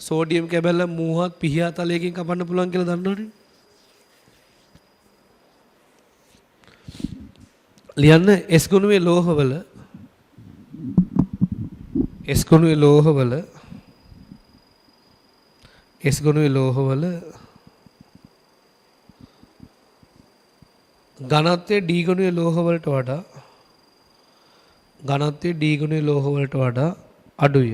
සෝඩියම් කැබැල්ල මූහත් පිහියා තලයකින් කපන්න පුළුවන් කියලා දන්නවනේ. ලියන්න S ගුණයේ ලෝහවල S ගුණයේ ලෝහවල S ගුණයේ ලෝහවල ඝනත්වය D ගුණයේ ලෝහ වලට වඩා ඝනත්වය D ගුණයේ ලෝහ වලට වඩා අඩුය.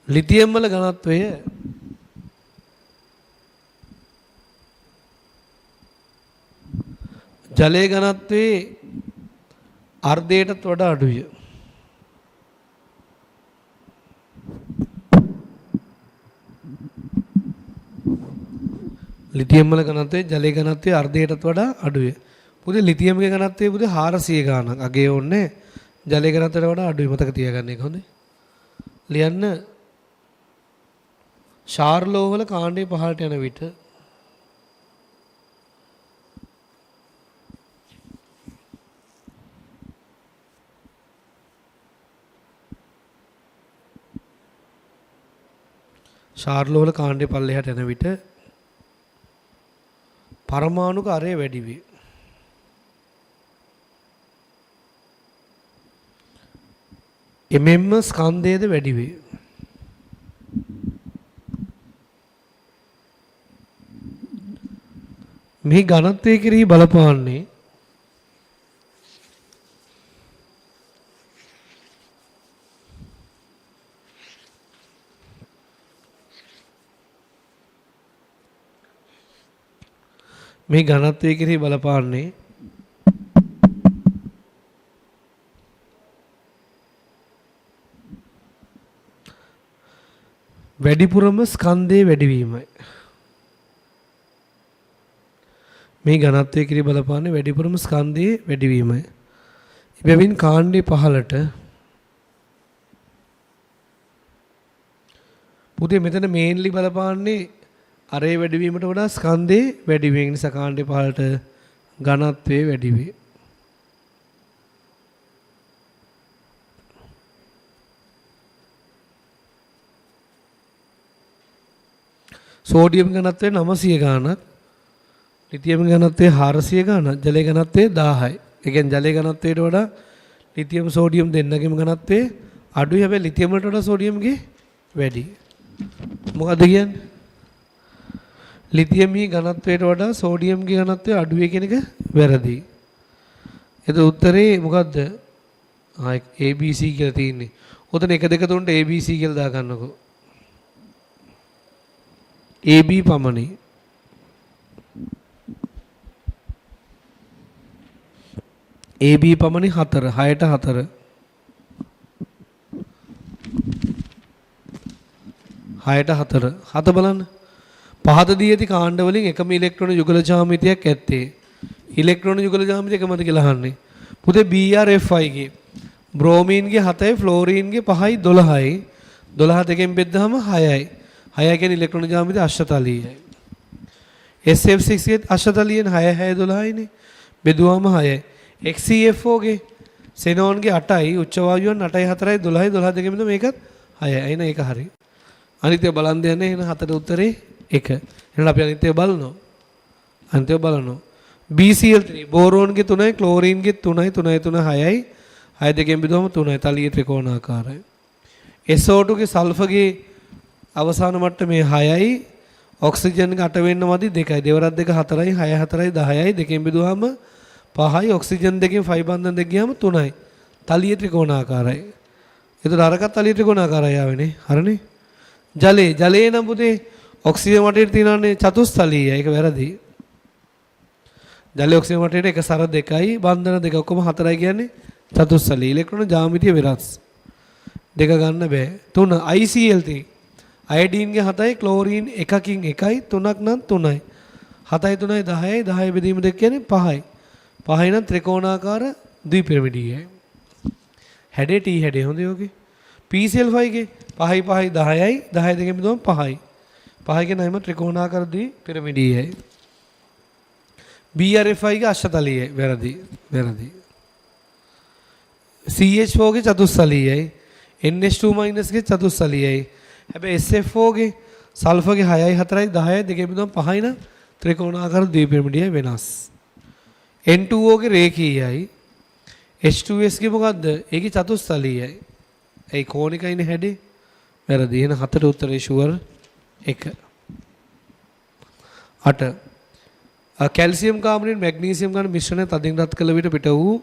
ලිතියම් වල ඝනත්වය ජලයේ ඝනත්වයේ අර්ධයටත් වඩා අඩුය. ලිතියම් වල ඝනත්වය ජලයේ ඝනත්වයේ අර්ධයටත් වඩා අඩුය. පුතේ ලිතියම්ගේ ඝනත්වය පුතේ 400 ගාණක්. අගේ ඕනේ ජලයේ ඝනත්වයට වඩා අඩුයි. මතක තියාගන්න එක හොඳේ. ලියන්න ශාර්ලෝ වල කාණ්ඩේ පහළට යන විට ශාර්ලෝ වල කාණ්ඩේ පල්ලෙහාට යන විට පරමාණුක අරය වැඩි වේ. එමෙන්ම ස්කන්ධයද වැඩි වේ. මෙහි ඝනත්වය කෙරෙහි බලපාන්නේ මේ ඝනත්වය කෙරෙහි බලපාන්නේ වැඩිපුරම ස්කන්ධයේ වැඩිවීමයි. මේ ඝනත්වය කෙරෙහි බලපාන්නේ වැඩිපුරම ස්කන්ධයේ වැඩිවීමයි. එබැවින් කාණ්ඩේ පහළට පුතේ මෙතන මේන්ලි බලපාන්නේ අරේ වැඩිවීමට වඩා ස්කන්ධයේ වැඩිවීම නිසා කාණ්ඩේ පහළට ඝනත්වයේ වැඩි වේ. සෝඩියම් ඝනත්වය 900 ගාණක්, ලිතියම් ඝනත්වය 400 ගාණක්, ජලයේ ඝනත්වය 1000යි. ඒ කියන්නේ ජලයේ ඝනත්වයට වඩා ලිතියම් සෝඩියම් දෙන්නගේම ඝනත්වය අඩුයි. හැබැයි ලිතියම් වලට වඩා සෝඩියම්ගේ වැඩි. මොකද්ද කියන්නේ? ලිතියම්ගේ ඝනත්වයට වඩා සෝඩියම්ගේ ඝනත්වය අඩුයි කියන එක වැරදි. එතකොට උත්තරේ මොකද්ද? ABC කියලා තියෙන්නේ. ඔතන 1 2 3ට ABC කියලා දාගන්නකෝ. AB පමණි. AB පමණි 4 6ට 4. 6ට 4. 7 බලන්න. පහත දී ඇති කාණ්ඩ වලින් එකම ඉලෙක්ට්‍රෝන යුගල ජ්‍යාමිතියක් ඇත්තේ. ඉලෙක්ට්‍රෝන යුගල ජ්‍යාමිතිය එකමද කියලා අහන්නේ. පුතේ BrFI ගේ බ්‍රෝමීන්ගේ 7යි ෆ්ලෝරීන්ගේ 5යි 12යි. 12 දෙකෙන් බෙද්දාම 6යි. 6 කියන්නේ ඉලෙක්ට්‍රෝන ජ්‍යාමිතිය අෂ්ටතලීයයි. SF6 ගේ අෂ්ටතලීයෙන් 6 6 12යිනේ. බෙදුවාම 6යි. XeF4 ගේ සෙනෝන්ගේ 8යි උච්ච වායුවන් 8යි 4යි 12යි 12 දෙකෙන් බෙදුවම මේකත් 6යි. එහෙනම් ඒක හරි. අනිත් ඒවා බලන් දෙන්නේ එහෙනම් හතර උත්තරේ 1. එහෙනම් අපි අනිත් ඒවා බලනවා. අනිත් ඒවා බලනවා. BCl3 බෝරෝන්ගේ 3යි ක්ලෝරීන්ගේ 3යි 3යි 3 6යි 6 දෙකෙන් බෙදුවම 3යි තලීය ත්‍රිකෝණාකාරයි. SO2 ගේ සල්ෆර්ගේ අවසාන මට්ටමේ 6යි ඔක්සිජන්ගේ 8 වෙන්න මදි 2යි දෙවරක් දෙක 4යි 6 4යි 10යි දෙකෙන් බෙදුවාම 5යි ඔක්සිජන් දෙකෙන් 5 බන්ධන දෙක ගියාම 3යි තලීය ත්‍රිකෝණාකාරයි. එතකොට අරකත් තලීය ත්‍රිකෝණාකාරයි ආවේනේ. හරිනේ. ජලයේ ජලයේ නම් පුතේ ඔක්සිජන් වටේට තියෙනවානේ චතුස්තලීය. ඒක වැරදි. ජලයේ ඔක්සිජන් වටේට එක සර දෙකයි බන්ධන දෙක ඔක්කොම 4යි කියන්නේ චතුස්තලීය. ඉලෙක්ට්‍රෝන ජ්‍යාමිතිය වෙනස්. දෙක ගන්න බෑ. 3 ICl3 අයඩීන්ගේ 7යි ක්ලෝරීන් එකකින් 1යි තුනක් නම් 3යි. 7යි 3යි 10යි 10 බෙදීම දෙක කියන්නේ 5යි. 5යි නම් ත්‍රිකෝණාකාර ද්විපිරමිඩීයයි. හැඩේ T හැඩේ හොඳයි ඔකේ. PCl5 ගේ 5යි 5යි 10යි 10 දෙකෙන් බෙදුවම 5යි. 5 කියන්නේ එහෙම ත්‍රිකෝණාකාර ද්විපිරමිඩීයයි. BrFI ගේ අෂ්ටතලීයයි. වැරදි. වැරදි. CH4 ගේ චතුස්තලීයයි. NH2- ගේ චතුස්තලීයයි. හැබැයි SF4 ගේ සල්ෆර් ගේ 6යි 4යි 10යි දෙකෙන් බෙදුවම 5යි නම් ත්‍රිකෝණාකාර ද්විපිරමිඩීයයි වෙනස්. N2O ගේ රේඛීයයි. H2S ගේ මොකද්ද? ඒකේ චතුස්තලීයයි. ඒ කෝණිකයිනේ හැඩේ. වැරදි. එහෙනම් හතර උත්තරේ ෂුවර් 1. 8. කැල්සියම් කාබනේට් මැග්නීසියම් ගන්න මිශ්‍රණය තදින් රත් කළ විට පිට වූ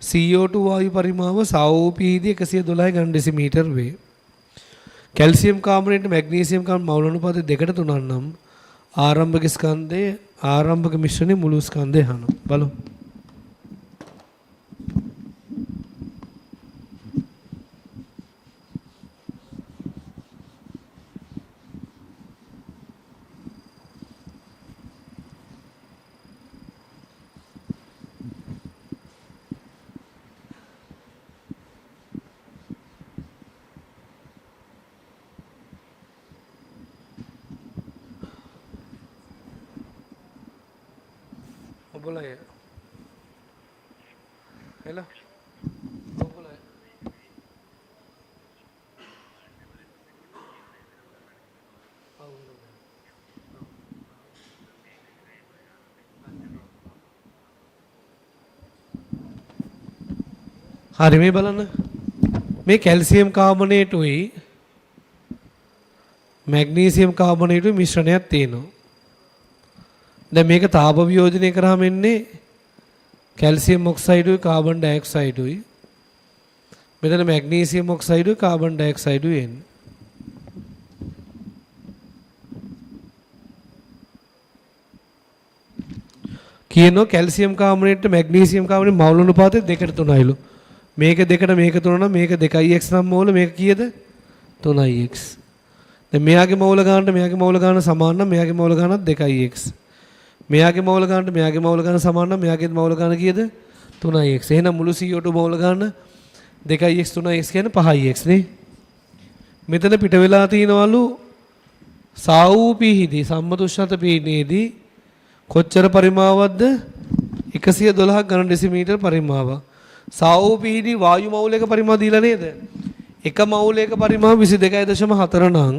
CO2 වායු පරිමාව සාෝපීදී 112 ඝන ඩෙසිමීටර් වේ. කැල්සියම් කාබනේට් මැග්නීසියම් කාබනේට් මවුල අනුපාතය 2ට 3 නම් ආරම්භක ස්කන්ධයේ ආරම්භක මිශ්‍රණයේ මුළු ස්කන්ධය අහනවා. බලමු. ඔබලය. හෙලෝ. ඔබලය. හරි මේ බලන්න. මේ කැල්සියම් කාබනේටුයි මැග්නීසියම් කාබනේටුයි මිශ්‍රණයක් තියෙනවා. දැන් මේක තාප වියෝජනය කරාම එන්නේ කැල්සියම් ඔක්සයිඩුයි කාබන් ඩයොක්සයිඩුයි. මෙතන මැග්නීසියම් ඔක්සයිඩුයි කාබන් ඩයොක්සයිඩුයි එන්නේ. කියනවා කැල්සියම් කාබනේට් මැග්නීසියම් කාබනේට් මවුල අනුපාතය 2ට 3යිලු. මේක 2ට මේක 3 නම් මේක 2x නම් මවුල මේක කීයද? 3x. දැන් මෙයාගේ මවුල ගානට මෙයාගේ මවුල ගාන සමාන නම් මෙයාගේ මවුල ගානත් 2x. මෙයාගේ මවුල ගානට මෙයාගේ මවුල ගාන සමාන නම් මෙයාගේ මවුල ගාන කීයද? 3x. එහෙනම් මුළු CO2 මවුල ගාන 2x 3x කියන්නේ 5x නේ. මෙතන පිට වෙලා තියෙනවලු සාූපීහිදී සම්මත උෂ්ණත්ව පීඩනයේදී කොච්චර පරිමාවක්ද? 112 ඝන ඩෙසිමීටර් පරිමාවක්. සාූපීහිදී වායු මවුලයක පරිමාව දීලා නේද? එක මවුලයක පරිමාව 22.4 නම්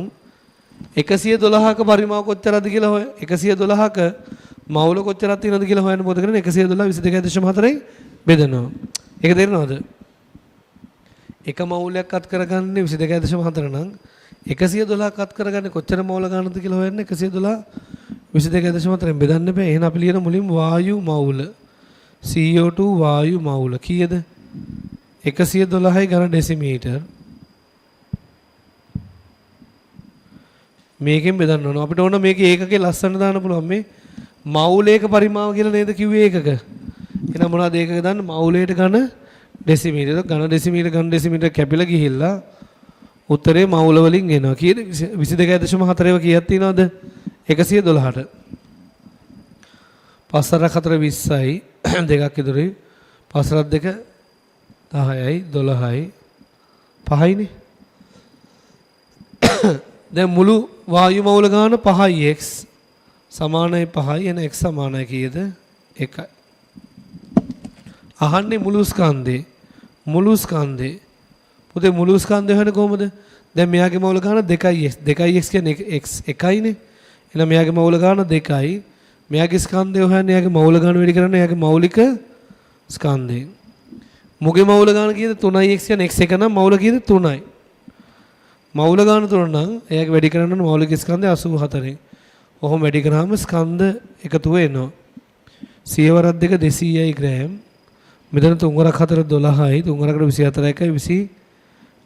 112ක පරිමාව කොච්චරද කියලා හොය. 112ක මවුල කොච්චරක් තියෙනවද කියලා හොයන්න මොකද කරන්නේ? 112 22.4න් බෙදනවා. ඒක තේරෙනවද? එක මවුලයක් අත් කරගන්නේ 22.4 නම් 112ක් අත් කරගන්නේ කොච්චර මවුල ගන්නද කියලා හොයන්න 112 22.4න් බෙදන්න බෑ. එහෙනම් අපි ලියන මුලින් වායු මවුල CO2 වායු මවුල කීයද? 112යි ඝන ඩෙසිමීටර්. මේකෙන් බෙදන්න ඕන. අපිට ඕන මේක ඒකකේ ලස්සන දාන්න පුළුවන්. මේ මවුලයක පරිමාව කියලා නේද කිව්වේ ඒකක. එහෙනම් මොනවද ඒකක දාන්න? මවුලයට ඝන ඩෙසිමීටර්. ඝන ඩෙසිමීටර් ඝන ඩෙසිමීටර් කැපිලා ගිහිල්ලා උත්තරේ මවුල වලින් එනවා. කීයද? 22.4 ඒවා කීයක් තියෙනවද? 112ට. පස් හතරක් හතර 20යි දෙකක් ඉතුරුයි. පස් හතරක් දෙක 10යි 12යි 5යිනේ. දැන් මුළු වායු මවුල ගාන 5x සමානයි 5යි එන x සමානයි කීයද? 1යි. අහන්නේ මුළු ස්කන්ධේ. මුළු ස්කන්ධේ. පුතේ මුළු ස්කන්ධය හොයන්නේ කොහොමද? දැන් මෙයාගේ මවුල ගාන 2x. 2x කියන්නේ x 1යිනේ. එහෙනම් මෙයාගේ මවුල ගාන 2යි. මෙයාගේ ස්කන්ධය හොයන්නේ එයාගේ මවුල ගාන වැඩි කරන්නේ එයාගේ මෞලික ස්කන්ධයෙන්. මුගේ මවුල ගාන කීයද? 3x කියන්නේ x 1 නම් මවුල කීයද? 3යි. මවුල ගාන 3 නම් එයාගේ වැඩි කරන්න ඕන මෞලික ස්කන්ධය 84න්. ඔහොම වැඩි කරාම ස්කන්ධ එකතුව එනවා. සියවරක් දෙක 200යි ග්‍රෑම්. මෙතන තුන් වරක් හතර 12යි, තුන් වරකට 24යි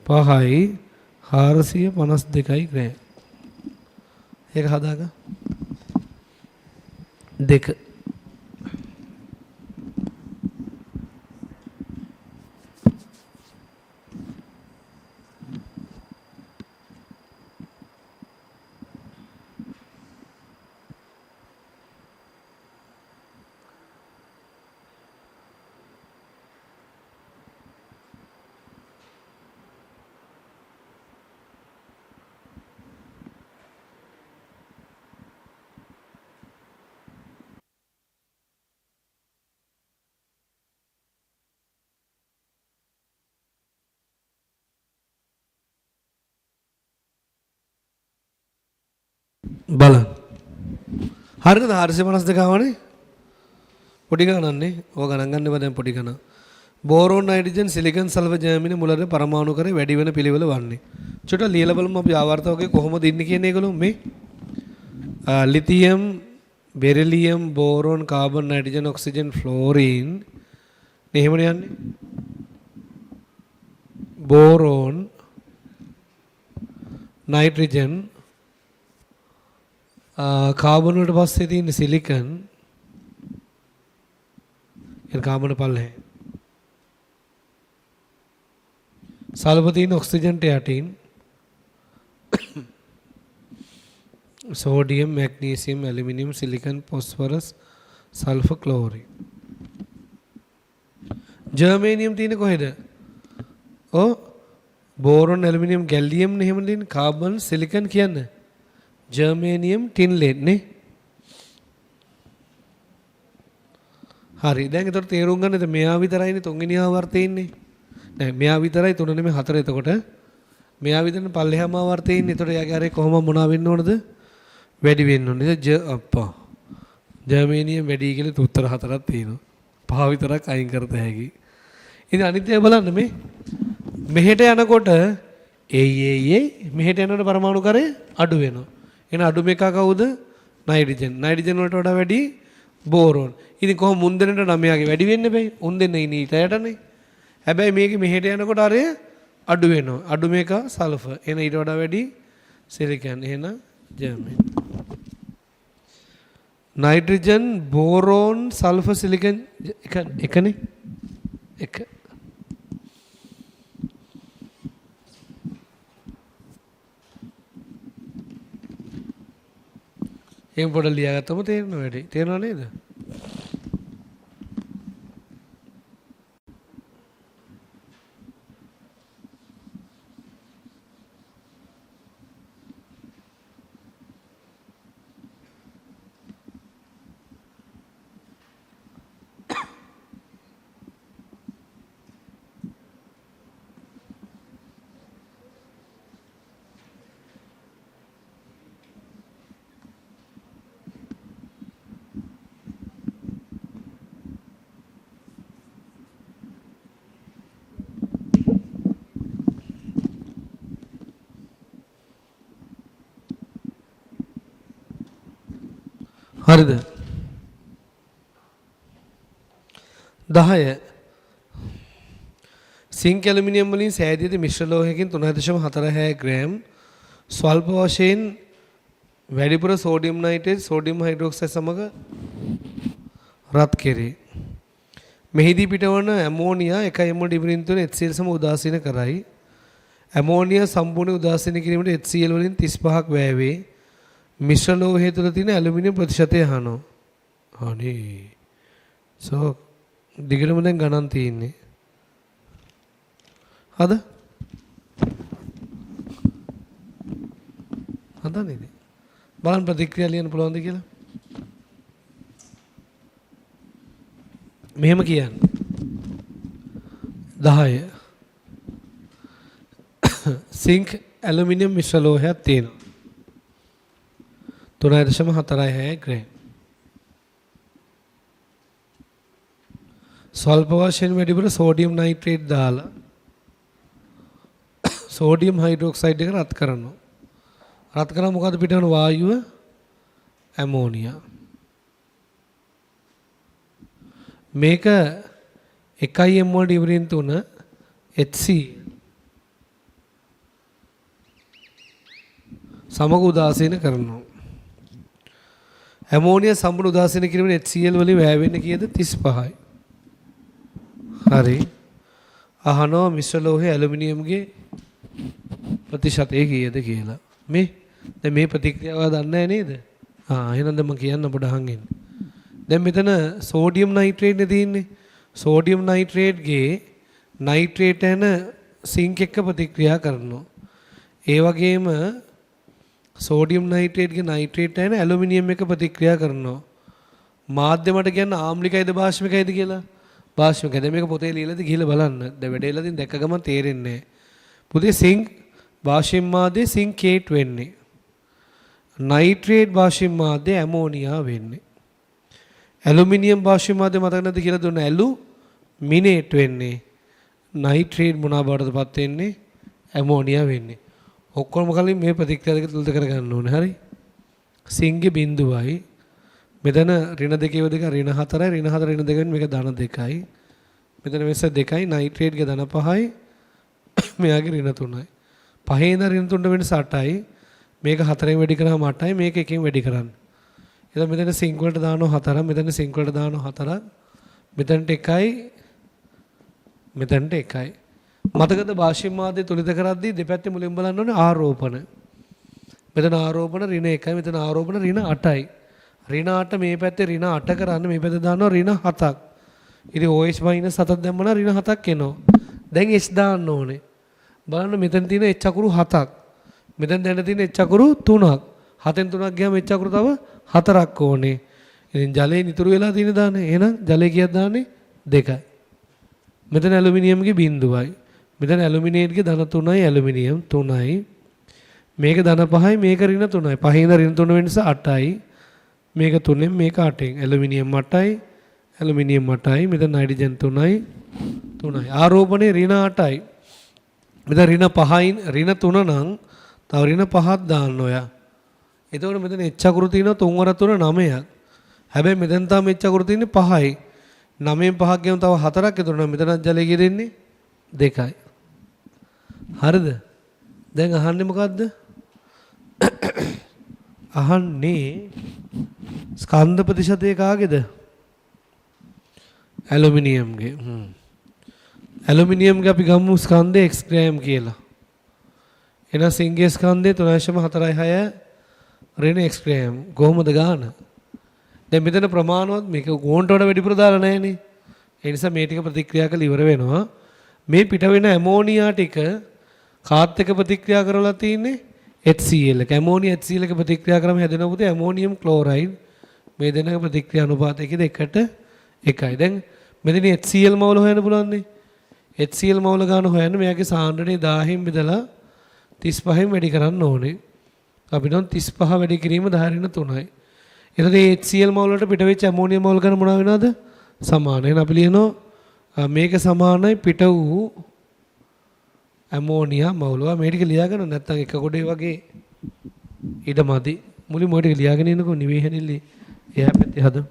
25යි 452යි ග්‍රෑම්. ඒක හදාගන්න. දෙක. බලන්න. හරියද 452 ආවනේ? පොඩි ගණන් නේ. ඔය ගණන් ගන්න එපා දැන් පොඩි ගණන්. බෝරෝන්, නයිට්‍රජන්, සිලිකන්, සල්ෆර්, ජර්මනි මුලර පරමාණු කරේ වැඩි වෙන පිළිවෙල වන්නේ. චුට්ටක් ලියලා බලමු අපි ආවර්ත වගේ කොහොමද ඉන්නේ කියන ඒගොල්ලෝ මේ lithium, beryllium, boron, carbon, nitrogen, oxygen, fluorine නේ එහෙමනේ යන්නේ. බෝරෝන්, නයිට්‍රජන්, කාබන් වලට පස්සේ තියෙන සිලිකන්, ඒ කාබන් පල්ලෙහා. සල්ෆර් තියෙන ඔක්සිජන්ට යටින් sodium, magnesium, aluminium, silicon, phosphorus, sulphur, chlorine. Germanium තියෙන්නේ කොහෙද? ඔව් බෝරොන්, ඇලුමිනියම්, ගැලියම් නේ එහෙම තියෙන්නේ. කාබන්, සිලිකන් කියන්නේ ජර්මේනියම්, ටින් ලෙඩ් නේ. හරි, දැන් එතකොට තේරුම් ගන්න එතකොට මෙයා විතරයිනේ තුන්වෙනි ආවර්තේ ඉන්නේ. නෑ මෙයා විතරයි තුන නෙමෙයි හතර. එතකොට මෙයා විතරනේ පල්ලෙහාම ආවර්තේ ඉන්නේ. එතකොට එයාගේ අරේ කොහොම මොනවා වෙන්න ඕනද? වැඩි වෙන්න ඕනේ. ජ අප්පා ජර්මේනියම් වැඩි කියලා උත්තර හතරක් තියෙනවා. පහ විතරක් අයින් කරත හැකි. ඉතින් අනිත් ඒවා බලන්න මේ මෙහෙට යනකොට එයි එයි එයි මෙහෙට යනකොට පරමාණු කරේ අඩු වෙනවා. එහෙනම් අඩුම එක කවුද? නයිට්‍රජන්. නයිට්‍රජන් වලට වඩා වැඩි බෝරෝන්. ඉතින් කොහොම මුන් දෙන්නට නම් එයාගේ වැඩි වෙන්න බෑ. උන් දෙන්න ඉන්නේ ඊට යටනේ. හැබැයි මේක මෙහෙට යනකොට අරය අඩු වෙනවා. අඩුම එක සල්ෆර්. එහෙනම් ඊට වඩා වැඩි සිලිකන්. එහෙනම් German. Nitrogen, boron, sulphur, silicon එක එකනේ. එක. එහෙම පොඩ ලියාගත්තම තේරෙන වැඩි. තේරෙනව නේද? හරිද? 10 සිංක් ඇලුමිනියම් වලින් සෑදී ඇති මිශ්‍ර ලෝහයකින් 3.46 ග්‍රෑම් ස්වල්ප වශයෙන් වැඩිපුර සෝඩියම් නයිට්‍රේට් සෝඩියම් හයිඩ්‍රොක්සයිඩ් සමග රත් කෙරේ. මෙහිදී පිටවන ඇමෝනියා 1 ml ඩිබිරින් තුන HCl සමග උදාසීන කරයි. ඇමෝනියා සම්පූර්ණ උදාසීන කිරීමට HCl වලින් 35ක් වැය වේ. මිශ්‍ර ලෝහය තුළ තියෙන ඇලුමිනියම් ප්‍රතිශතය අහනවා. අනේ. සෝ දිගටම දැන් ගණන් තියෙන්නේ. හද? හදන්නේ ඉතින්. බලන්න ප්‍රතික්‍රියා ලියන්න පුළුවන්ද කියලා. මෙහෙම කියන්න. 10 සිංක් ඇලුමිනියම් මිශ්‍ර ලෝහයක් තියෙනවා. 3.46 ග්‍රෑම්. ස්වල්ප වශයෙන් වැඩිපුර සෝඩියම් නයිට්‍රේට් දාලා සෝඩියම් හයිඩ්‍රොක්සයිඩ් එක රත් කරනවා. රත් කරාම මොකද පිටවන වායුව? ඇමෝනියා. මේක 1 mol ඩිවරින් 3 HC සමග උදාසීන කරනවා. ඇමෝනියා සම්පූර්ණ උදාසීන කිරීමෙන් HCl වලින් වැය වෙන්නේ කීයද? 35යි. හරි. අහනවා මිශ්‍ර ලෝහයේ ඇලුමිනියම්ගේ ප්‍රතිශතය කීයද කියලා. මේ දැන් මේ ප්‍රතික්‍රියාව දන්නේ නැහැ නේද? ආ එහෙනම් දැන් මම කියන්න පොඩ අහන් ඉන්න. දැන් මෙතන සෝඩියම් නයිට්‍රේට් නේ තියෙන්නේ. සෝඩියම් නයිට්‍රේට්ගේ නයිට්‍රේට් එන සිංක් එක්ක ප්‍රතික්‍රියා කරනවා. ඒ වගේම සෝඩියම් නයිට්‍රේට්ගේ නයිට්‍රේට් එන ඇලුමිනියම් එක්ක ප්‍රතික්‍රියා කරනවා. මාධ්‍ය මට කියන්න ආම්ලිකයිද භාෂ්මිකයිද කියලා. භාෂ්මිකයි. දැන් මේක පොතේ ලියලාද ගිහලා බලන්න. දැන් වැඩේලා තියෙන දැක්ක ගමන් තේරෙන්නේ නැහැ. පුතේ සිංක් භාෂ්මික මාධ්‍ය සිංකේට් වෙන්නේ. නයිට්‍රේට් භාෂ්මික මාධ්‍ය ඇමෝනියා වෙන්නේ. ඇලුමිනියම් භාෂ්මික මාධ්‍ය මතක නැද්ද කියලා දුන්න ඇලුමිනේට් වෙන්නේ. නයිට්‍රේට් මොනවා බවටද පත් වෙන්නේ? ඇමෝනියා වෙන්නේ. ඔක්කොම කලින් මේ ප්‍රතික්‍රියා දෙක තුලද කරගන්න ඕනේ. හරි? සිංගේ බිඳුවයි. මෙතන ඍණ දෙකේ දෙක ඍණ 4යි, ඍණ 4 ඍණ 2 වෙන මේක ධන 2යි. මෙතන වෙනස 2යි, නයිට්‍රේට්ගේ ධන 5යි, මෙයාගේ ඍණ 3යි. පහේ ඉඳන් ඍණ 3ට වෙනස 8යි. මේක 4ෙන් වැඩි කරාම 8යි, මේක 1න් වැඩි කරන්න. එතකොට මෙතන සිංක් වලට දානවා 4ක්, මෙතන සිංක් වලට දානවා 4ක්. මෙතනට 1යි, මෙතනට 1යි. මතකද භාෂ්‍ය මාධ්‍ය තුලිත කරද්දී දෙපැත්තේ මුලින් බලන්න ඕනේ ආරෝපණ. මෙතන ආරෝපණ ඍණ 1යි, මෙතන ආරෝපණ ඍණ 8යි. ඍණ 8 මේ පැත්තේ ඍණ 8 කරන්න මේ පැත්තේ දානවා ඍණ 7ක්. ඉතින් OH මයිනස් 7ක් දැම්මම ඍණ 7ක් එනවා. දැන් H දාන්න ඕනේ. බලන්න මෙතන තියෙන H අකුරු 7ක්. මෙතන දැන තියෙන H අකුරු 3ක්. 7න් 3ක් ගියාම H අකුරු තව 4ක් ඕනේ. ඉතින් ජලයෙන් ඉතුරු වෙලා තියෙන දාන්නේ. එහෙනම් ජලය කීයක් දාන්නේ? 2යි. මෙතන ඇලුමිනියම්ගේ බිඳුවයි. මෙතන ඇලුමිනේට්ගේ ධන 3යි, ඇලුමිනියම් 3යි. මේක ධන 5යි, මේක ඍණ 3යි. පහේ ඉඳන් ඍණ 3 වෙනස 8යි. මේක 3ෙන් මේක 8ෙන්. Aluminium 8යි, aluminium 8යි. මෙතන නයිට්‍රජන් 3යි, 3යි. ආරෝපණේ ඍණ 8යි. මෙතන ඍණ 5යි, ඍණ 3 නම් තව ඍණ 5ක් දාන්න ඔයා. එතකොට මෙතන H අකුරු තියෙනවා 3 වර 3 9ක්. හැබැයි මෙතන තාම H අකුරු තියෙන්නේ 5යි. 9න් 5ක් ගියම තව 4ක් ඉතුරු වෙනවා. මෙතනත් ජලය කීයද එන්නේ? 2යි. හරිද? දැන් අහන්නේ මොකද්ද? අහන්නේ ස්කන්ධ ප්‍රතිශතය කාගේද? ඇලුමිනියම්ගේ. ඇලුමිනියම්ගේ අපි ගමු ස්කන්ධය x gram කියලා. එහෙනම් සිංගේ ස්කන්ධය 3.46 ඍණ x gram. කොහොමද ගාන? දැන් මෙතන ප්‍රමාණවත් මේක ඕන්ට වඩා වැඩිපුර දාලා නැහැනේ. ඒ නිසා මේ ටික ප්‍රතික්‍රියා කරලා ඉවර වෙනවා. මේ පිට වෙන ඇමෝනියා ටික කාත් එක්ක ප්‍රතික්‍රියා කරලා තියෙන්නේ HCl එක. ඇමෝනියා HCl එක ප්‍රතික්‍රියා කරාම හැදෙනවා පුතේ ඇමෝනියම් ක්ලෝරයිඩ්. මේ දෙන්නගේ ප්‍රතික්‍රියා අනුපාතය කීයද? 1ට 1යි. දැන් මෙතන HCl මවුල හොයන්න පුළුවන් නේ. HCl මවුල ගන්න හොයන්න මෙයාගේ සාන්ද්‍රණය 1000න් බෙදලා 35න් වැඩි කරන්න ඕනේ. අපි නම් 35 වැඩි කිරීම 10 ඍණ 3යි. එතකොට මේ HCl මවුල වලට පිට වෙච්ච ඇමෝනියම් මවුල ගන්න මොනවා වෙනවද? සමාන. එහෙනම් අපි ලියනවා මේක සමානයි පිට වූ ඇමෝනියා මවුල. මේ ටික ලියා ගන්න නැත්නම් එක ගොඩේ වගේ ඉඩ මදි. මුලින්ම ඔය ටික ලියාගෙන ඉන්නකෝ නිවේහනිල්ලි එහා පැත්තේ හදමු.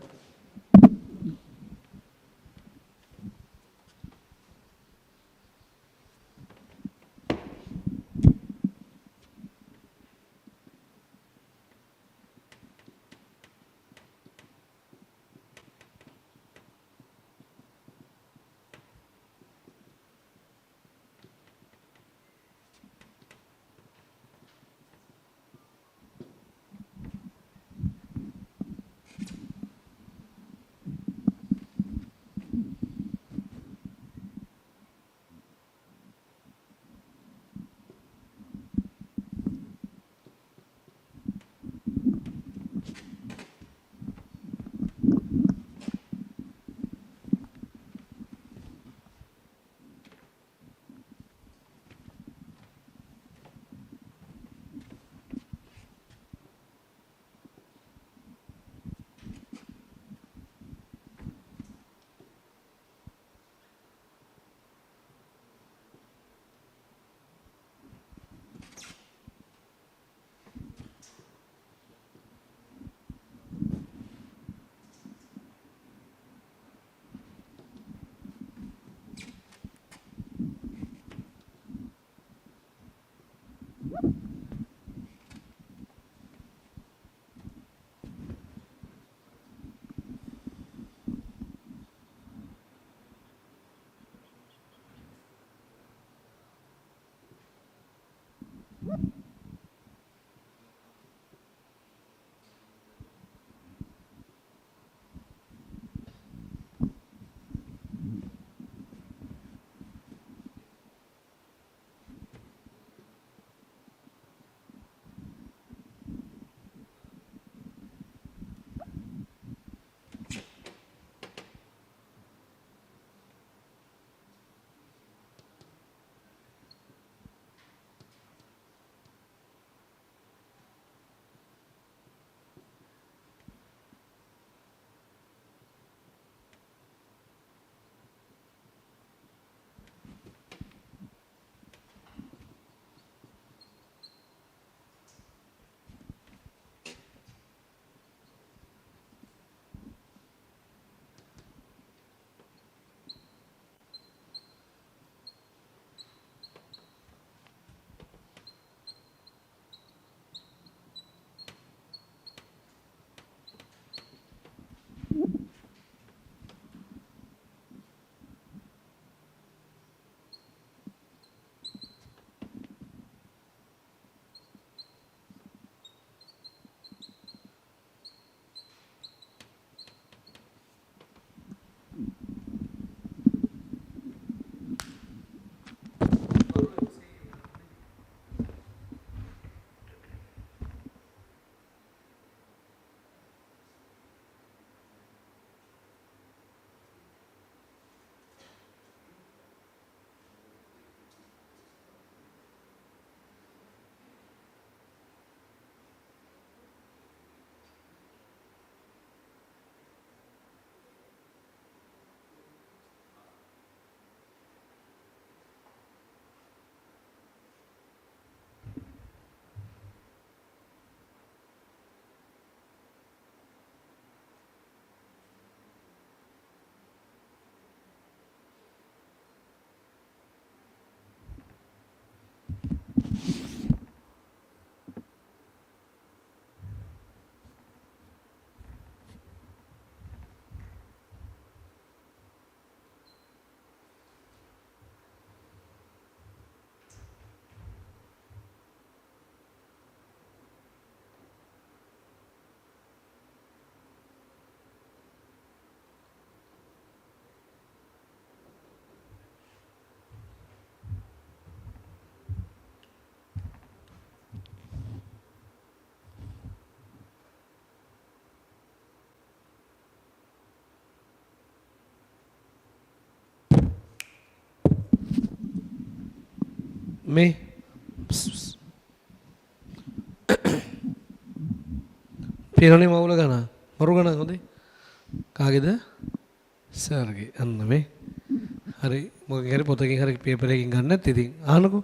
මේ පේනනේ මවුල ගණන්. මරු ගණන් හොඳේ. කාගේද? සර්ගේ. අන්න මේ. හරි මොකකින් හරි පොතකින් හරි පේපර් එකකින් ගන්න නැත් ඉතින් අහන්නකෝ.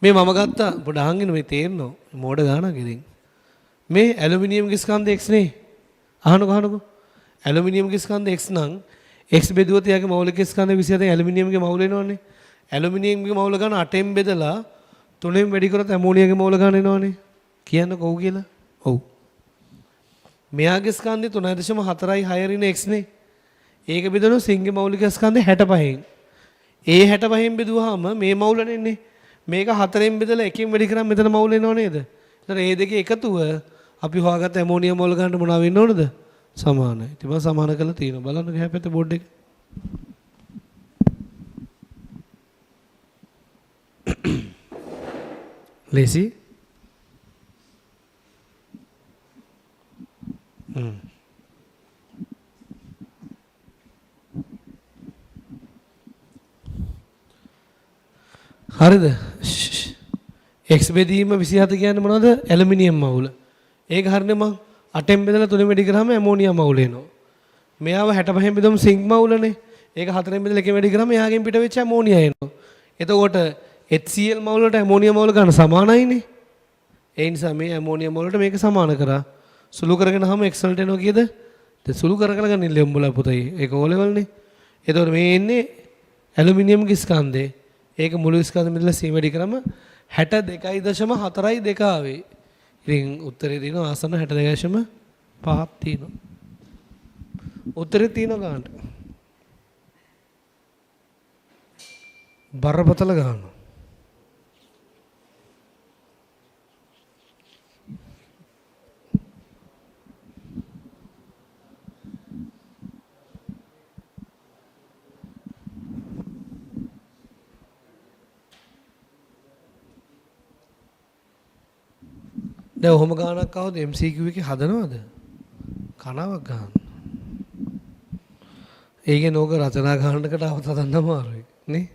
මේ මම ගත්තා පොඩ අහන් ඉන්න මේ තේරෙනව. මෝඩ ගානක් ඉතින්. මේ ඇලුමිනියම්ගේ ස්කන්ධ x නේ. අහන්නකෝ අහන්නකෝ. ඇලුමිනියම්ගේ ස්කන්ධ x නම් x බෙදුවොත් එයාගේ මෞලික ස්කන්ධ 27 ඇලුමිනියම්ගේ මවුල එනවනේ. ඇලුමිනියම්ගේ මවුල ගන්න 8න් බෙදලා 3න් වැඩි කරොත් ඇමෝනියාගේ මවුල ගන්න එනවනේ. කියන්නකෝ ඔව් කියලා. ඔව්. මෙයාගේ ස්කන්ධය 3.46 ඍණ x නේ. ඒක බෙදනොත් සිංගේ මෞලික ස්කන්ධය 65න්. ඒ 65න් බෙදුවාම මේ මවුලනේ එන්නේ. මේක 4න් බෙදලා 1න් වැඩි කරාම මෙතන මවුල එනව නේද? එතන මේ දෙකේ එකතුව අපි හොයාගත්ත ඇමෝනියා මවුල ගන්න මොනවා වෙන්න ඕනද? සමානයි. ඉතින් මම සමාන කරලා තියෙනවා. බලන්න ගහ පැත්තේ බෝඩ් එක. ලේසි. හරිද? x බෙදීම 27 කියන්නේ මොනවද? ඇලුමිනියම් මවුල. ඒක හරිනේ මං 8න් බෙදලා 3 වැඩි කරාම ඇමෝනියා මවුල එනවා. මෙයාව 65න් බෙදුවම සිංක් මවුලනේ. ඒක 4න් බෙදලා 1 වැඩි කරාම එයාගෙන් පිට වෙච්ච ඇමෝනියා එනවා. එතකොට HCl මවුලට ඇමෝනියා මවුල ගන්න සමානයිනේ. ඒ නිසා මේ ඇමෝනියා මවුලට මේක සමාන කරා. සුළු කරගෙන ආවම x වලට එනවා කීයද? දැන් සුළු කර කර ගන්න ඉන්නේ උඹලා පුතේ. ඒක O level නේ. එතකොට මේ එන්නේ ඇලුමිනියම්ගේ ස්කන්ධේ. ඒක මුළු ස්කන්ධෙ බෙදලා C වැඩි කරාම 62.42 ආවේ. ඉතින් උත්තරේ තියෙනවා ආසන්න 62.5ක් තියෙනවා. උත්තරේ තියෙනවා ගන්නට. බරපතල ගන්න. දැන් ඔහොම ගානක් ආවොත් MCQ එකේ හදනවද? කනාවක් ගන්න. ඒ කියන්නේ ඕක රචනා ගානකට ආවොත් හදන්න අමාරුයි නේ?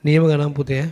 නියම ගණන් පුතේ.